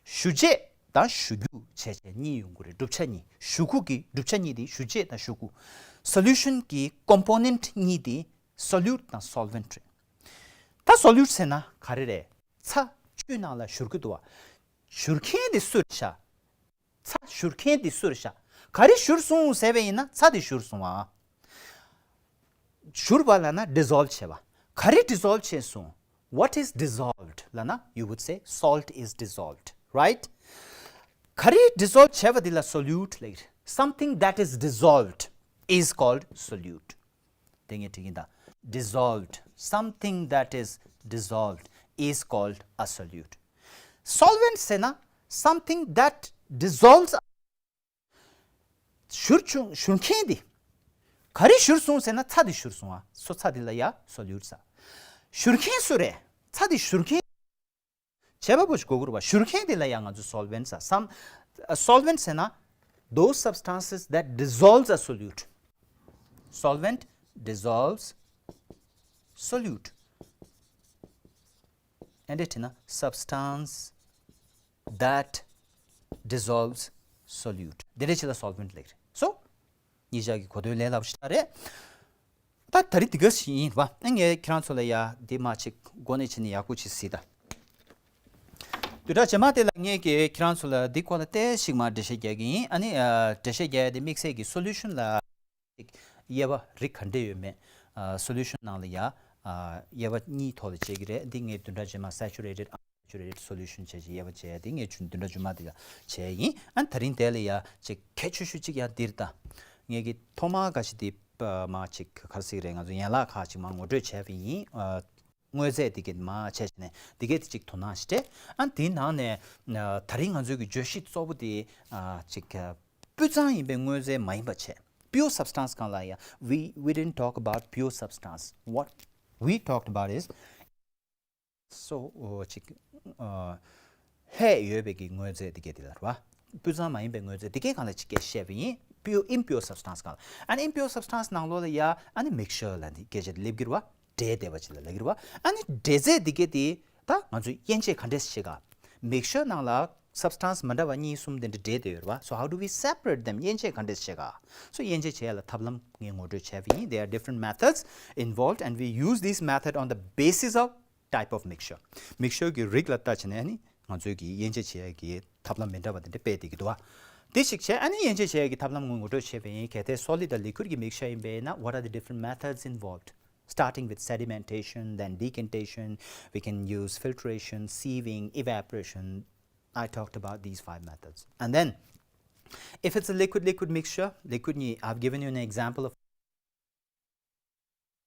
ཞུ་བྱེད་དང་ཞུ་རྒྱུ་བྱས་བྱས་གཉིས་ཡོང་གི་རེད། གྲུབ་ཆ་གཉིས། ཞུ་ཁུ་གི་གྲུབ་ཆ་གཉིས་དེ་ཞུ་བྱེད་དང་ཞུ་ཁུ། Solution གི་component གཉིས་དེ་solute དང་solvent རེད། ད་solute ཟེར་ན་ག་རེ་རེད། ཚྭ་ཆུའི་ནང་ལ་བཞུར་གི་འདུག་བ། བཞུར་མཁན་དེ་སུ་རེད་ཤག་ཚྭ་བཞུར་མཁན་དེ་སུ་རེད་ཤག་ག་རེ་བཞུར་སོང་ཟེར་བ་ཡིན་ན་ཚྭ་དེ་བཞུར་སོང་བ། བཞུར་བ་ལབ་ན་dissolve བྱས་པ། ག་རེ་dissolve བྱས་སོང་། What is dissolved ལབ་ན། You would say salt is dissolved, right? ག་རེ་dissolve བྱས་པ་དེ་ལ་solute ལབ་ཀྱི་རེད། Something that is dissolved is called solute. དེ་ངས་བྲིས་ཀྱིན་ད། Dissolved. Something that is dissolved is called a solute. Solvent ཟེར་ན་something that dissolves. བཞུར་བྱུང་བཞུར་མཁན་དེ། ག་རེ་བཞུར་སོང་ཟེར་ན་ཚྭ་དེ་བཞུར་སོང་བ། སོ་ཚྭ་དེ་ལ་ཡ་solute ཟེར། བཞུར་མཁན་སུ་རེད། ཚྭ་དེ་བཞུར་མཁན། བྱས་པ་པོ་ཞིག་གོ་དགོས་རེད་བ། བཞུར་མཁན་དེ་ལ་ཡ་ང་ཚོ་solvent ཟེར། Some, uh, solvent ཟེར་ན། Those substances that dissolves a solute. Solvent dissolves solute. ཨེ་འདྲས་བྲིས་ན། Substance that dissolves solute. དེ་འདྲས་ཅིག་ལ་solvent ལབ་ཀྱི་རེད། So གཉིས་ཆ་གི་གོ་དོན་ལས་སླ་པོ་ཞིག་རེད། ད་ད་རེས་འདི་ག་ཞིག་ཡིན་པ། ཨ་ངས་ཁྱེད་རང་ཚོ་ལ་ཡ་འདི་མ་ཅིག་འགོ་ནས་བྱས་ནས་ཡག་པོ་ཅིག་གཟིགས་དང་། བདུན་ཕྲག་རྗེས་མ་དེ་ལ་ངས་ཀྱིས་ཁྱེད་རང་ཚོ་ལ་འདི་སྐོར་ལ་ཏོག་ཙམ་ཞིག་མར་འགྲེལ་བཤད་རྒྱག་གི་ཡིན། ཨ་ནི་ཨ་འགྲེལ་བཤད་རྒྱག་ཡ་དེ་དམིགས་བསལ་གྱི་solution ལ་ཅིག་དབྱེ་བ་རིགས་ག་འདྲས་ཡོད་མེད། ཨ་solution ནང་ལ་ཡ་ཨ་དབྱེ་བ་གཉིས་ཐོག་ལ་ཕྱེ་གི་རེད། འདི་ངས་བདུན་ཕྲག་རྗེས་མ་saturated, unsaturated solution བྱས་བྱས་དབྱེ་བ་བྱས་ཡ་དེ་ངས་བདུན་ཕྲག་རྗེས་མ་དེ་ལ་བྱས་ཡིན། ཨ་ནི་ད་རིང་དེ་ལ་ཡ་ཅིག་གལ་ཆེ་ཤོས་ཅིག་ཡང་འདིར་ད། ངས་ཀྱི་ཐོག་མར་འགའ་ཞིག་འདི་མ་ཅིག་ག་རེ་ཟེར་གི་རེད། ང་ཚོ་ཡན་ལག་ཁག་ཅིག་མར་ངོ་སྤྲོད་བྱས་པ་ཡིན། ཨ་དངོས་རྫས་འདི་གས་མར་བྱས་བྱས་ནས་འདི་གས་དེ་ཅིག་དོ་སྣང་ཞིག་སྤྲད། ཨ་དེའི་ནང་ནས་ཨ་ད་རིང་ང་ཚོའི་གི་བརྗོད་གཞི་གཙོ་བོ་དེ་ཨ་ཅིག་ཨ་སྤུས་གཙང་ཡིན་པའི་དངོས་རྫས་མ་ཡིན་པ་བྱས། Pure substance སྒང་ལ་ཡ། We, we didn't talk about pure substance. What we talked about is so ཨོ་ཅིག་ཨ་ལྷད་ཡོད་པའི་གི་དངོས་རྫས་འདི་གས་དེ་ལ་རེད་བ། སྤུས་གཙང་མ་ཡིན་པའི་དངོས་རྫས་འདི་གས་སྒང་ལ་ཅིག་སྐད་བཤད་པ་ཡིན། Pure, impure substance སྒང་ལ། ཨ་ནི་impure substance ནང་ལོགས་ལ་ཡ་ཨ་ནི་mixture ལབ་འདི་སྐད་ཆ་དེ་སླེབས་ཀྱི་རེད་བ། འདྲེས་བསྡད་པ་ཅིག་ལ་ལབ་ཀྱི་རེད་བ། ཨ་ནི་འདྲེས་རྫས་འདི་གས་དེ་ད་ང་ཚོས་དབྱེ་འབྱེད་ག་འདྲས་བྱེད་ག། Mixture ནང་ལ་ substance མི་འདྲ་བ་གཉིས་གསུམ་དེ་འདྲ་འདྲེས་བསྡད་ཡོད་རེད་བ། So how do we separate them? དབྱེ་འབྱེད་ག་འདྲས་བྱེད་ག So དབྱེ་འབྱེད་བྱེད་ཡ་ལ་ཐབས་ལམ་ངས་ངོ་སྤྲོད་བྱས་པ་ཡིན། There are different methods involved and we use these methods on the basis of type of mixture. Mixture གི་རིགས་ལ་ལྟ་བྱས་ནས་ཨ་ནི་ང་ཚོས་ཀྱི་དབྱེ་འབྱེད་བྱེད་ཡ་གི་ཐབས་ལམ་མི་འདྲ་བ་དེ་འདྲ་སྤེལ་བསྡད་ཀྱི་འདུག་བ། དེ་ཞིག་བྱས། ཨ་ནི་དབྱེ་འབྱེད་བྱེད་ཡ་གི་ཐབས་ལམ་ངོ་སྤྲོད་བྱས་པ་ཡིན། གལ་ཏེ་solid དང་liquid གི་mixture ཡིན་པས་ན, what are the different methods involved? Starting with sedimentation, then decantation, we can use filtration, sieving, evaporation. I talked about these five methods. And then, if it's a liquid-liquid mixture, liquid, I've given you an example of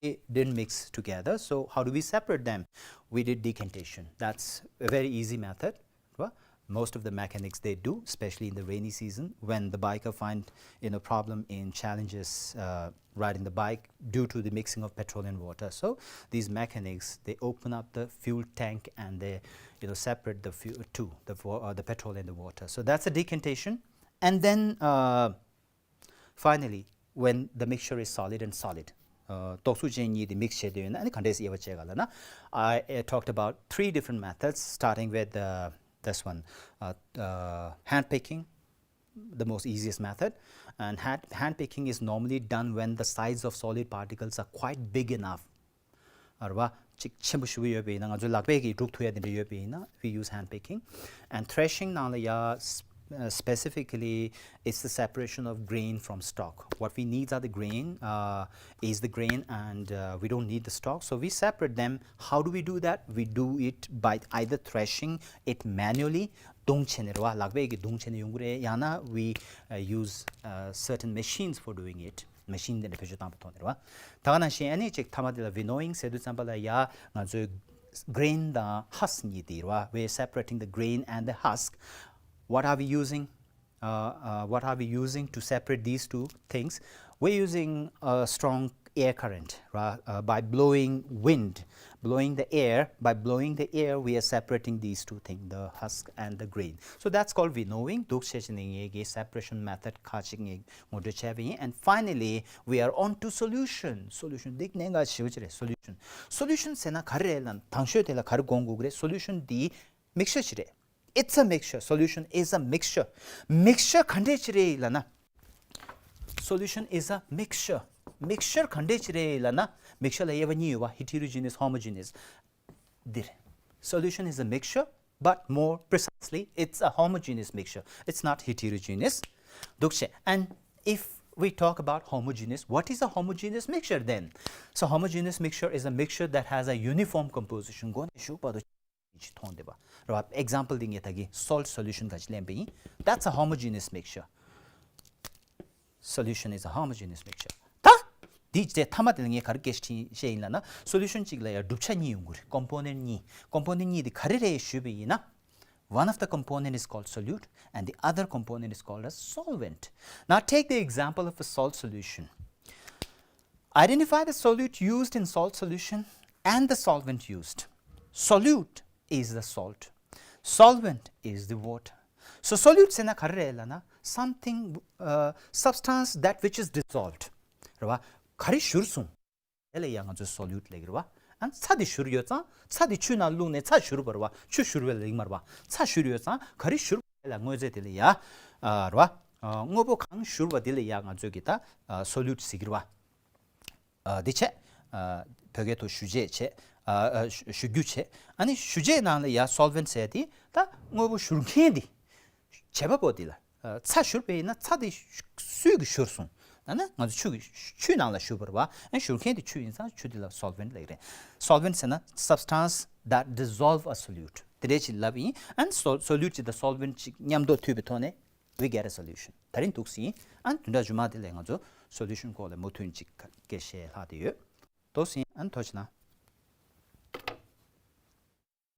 it didn't mix together. So how do we separate them? We did decantation. That's a very easy method. Well, most of the mechanics they do, especially in the rainy season when the biker find, you know, problem in challenges uh, riding the bike due to the mixing of petrol and water. So these mechanics, they open up the fuel tank and they, you know, separate the fuel to the uh, the petrol and the water. So that's a decantation. And then uh, finally, when the mixture is solid and solid, uh, དོགས་སུ་ཅན་གཉིས་དེ་mix བྱས་དུས་ཡིན་ན་ཨ་ནི་ག་འདྲས་དབྱེ་བ་བྱེད་ག་ལབ་ན, I uh, talked about three different methods, starting with uh, this one, uh, uh, hand picking, the most easiest method. And hand, hand picking is normally done when the size of solid particles are quite big enough. རེད་བ། ཅིག་ཆེན་པོ་ཞེ་པོ་ཡོད་པ་ཡིན་ན། ང་ཚོའི་ལག་པས་ཀྱིས་སྒྲུག་ཐུབ་ཡ་དེ་འདྲ་ཡོད་པ་ཡིན་ན། We use hand picking. And threshing ནང་ལ་ཡ uh, specifically, it's the separation of grain from stalk. What we need are the grain, uh, is the grain, and uh, we don't need the stalk. So we separate them. How do we do that? We do it by either threshing it manually, རྡུང་བྱས་ནས་རེད་བ། ལག་པས་ཀྱིས་རྡུང་བྱས་ནས་ཡོང་གི་རེད། ཡང་ན་we uh, use uh, certain machines for doing it. Machine དེ་འདྲ་བེད་སྤྱོད་བཏང་པ་ཐོག་ནས་རེད་བ། ད་ག་ནང་བཞིན་ཨ་ནི་ཅིག་མཐའ་མ་དེ་ལ་winnowing ཟེར་དུས་ཙམ་པ་ལ་ཡ་ང་ཚོའི་grain དང་husk གཉིས་དེ་རེད་བ། We're separating the grain and the husk. What are we using? Uh, uh, what are we using to separate these two things? We're using a strong air current, right? Uh, by blowing wind, blowing the air, by blowing the air, we are separating these two things, the husk and the grain. So that's called winnowing. འདུག་བྱས་བྱས་ནས་ངས་ཀྱི་separation method ཁ་ཅིག་ངས་ངོ་སྤྲོད་བྱས་པ་ཡིན། And finally, we are on to solution. Solution འདི་གནད་འགག་ཆེ་བོ་ཅིག་རེད། Solution. Solution ཟེར་ན་ག་རེ་རེད་ལབ་ན། དང་ཤོས་དེ་ལ་ག་རེ་དགོངས་དགོས་ཀྱི་རེད། Solution འདི་mixture ཅིག་རེད། It's a mixture. Solution is a mixture. Mixture ག་འདྲས་ཅིག་རེད་ལབ་ན། Solution is a mixture. Mixture ག་འདྲས་ཅིག་རེད་ལབ་ན། Mixture ལ་དབྱེ་བ་གཉིས་ཡོད་བ། Heterogeneous, homogeneous. འདི་རེད། Solution is a mixture, but more precisely, it's a homogeneous mixture. It's not heterogeneous. འདུག་བྱས། And if we talk about homogeneous, what is a homogeneous mixture then? So homogeneous mixture is a mixture that has a uniform composition. མགོ་ནས་གཞུག་བར་དུ་ཅིག་མཐོང་བསྡད་པ་རེད་བ། Example འདི་ངས་ད་གིན་salt solution ག་ཅིག་ལེན་པ་ཡིན། That's a homogeneous mixture. Solution is a homogeneous mixture. ད་འདི་རྗེས་མཐའ་མ་དེ་ལ་ངས་ག་རེ་སྐད་ཆ་བཤད་ཡིན་ལབ་ན། Solution གཅིག་ལ་ཡང་གྲུབ་ཆ་གཉིས་ཡོང་གི་རེད། Component གཉིས། Component གཉིས་དེ་ག་རེ་རེད་ཞུས་པ་ཡིན་ན། One of the component is called solute and the other component is called a solvent. Now take the example of a salt solution. Identify the solute used in salt solution and the solvent used. Solute is the salt. Solvent is the water. So solute ཟེར་ན་ག་རེ་རེད་ལབ་ན། Something, uh, substance that which is dissolved. རེད་བ། ག་རེ་བཞུར་སོང་། དེ་ལ་ཡང་ང་ཚོས་solute ལབ་ཀྱི་རེད་བ། ཨ་ནི་ཚྭ་དེ་བཞུར་ཡོད་ཙང་། ཚྭ་དེ་ཆུ་ནང་བླུགས་ནས་ཚྭ་བཞུར་བ་རེད་བ། ཆུ་བཞུར་བའི་ལ་ཡིག་མ་རེད་བ། ཚྭ་བཞུར་ཡོད་ཙང་ག་རེ་བཞུར་བ་དེ་ལ་དངོས་རྫས་དེ་ལ་ཡ། ཨ། རེད་བ། ཨ། དངོས་པོ་གང་བཞུར་བ་དེ་ལ་ཡ་ང་ཚོས་ཀྱི་ད། ཨ། solute ཟེར་གྱི་རེད་བ། ཨ། འདི་བྱས། ཨ། བོད་སྐད་ཐོག་བཞུ་བྱེད་བྱས། ཨ། ཨ། བཞུ་བཞུ་རྒྱུ་བྱས། ཨ་ནི་བཞུ་བྱེད་ནང་ལ་ཡ་solvent ཟེར་དེ་ད་དངོས་པོ་བཞུར་མཁན་དེ། བྱེད་པ་པོ་དེ་ལ། ཨ། ཚྭ་བཞུར་བ་ཡིན་ན་ཚྭ་དེ་སུས་ཀྱིས་བཞུར་སོང་། ད་ནི་ང་ཚོ་ཆུ་གི་ཆུའི་ནང་ལ་བཞུར་བ་རེད་བ། ཨ། བཞུར་མཁན་དེ་ཆུ་ཡིན་ཙང་ཆུ་དེ་ལ་solvent ལབ་ཀྱི་རེད། Solvent ཟེར་ན་substance that dissolve a solute དེ་འདྲས་ཅིག་ལབ་ཡིན། And sol- solute ཅིག་དང་solvent ཅིག་མཉམ་དུ་མཐུད་པའི་ཐོག་ནས། We get a solution. ད་རིང་འདུག་སེ་ཡིན། ཨ། བདུན་ཕྲག་རྗེས་མ་དེ་ལ་ང་ཚོ་solution སྐོར་ལ་མུ་མཐུད་ཅིག་སྐད་ཆ་ལྷག་བསྡད་ཡོད། འདུག་སེ་ཡིན། ཨ། ཐུགས་རྗེ་གནང་།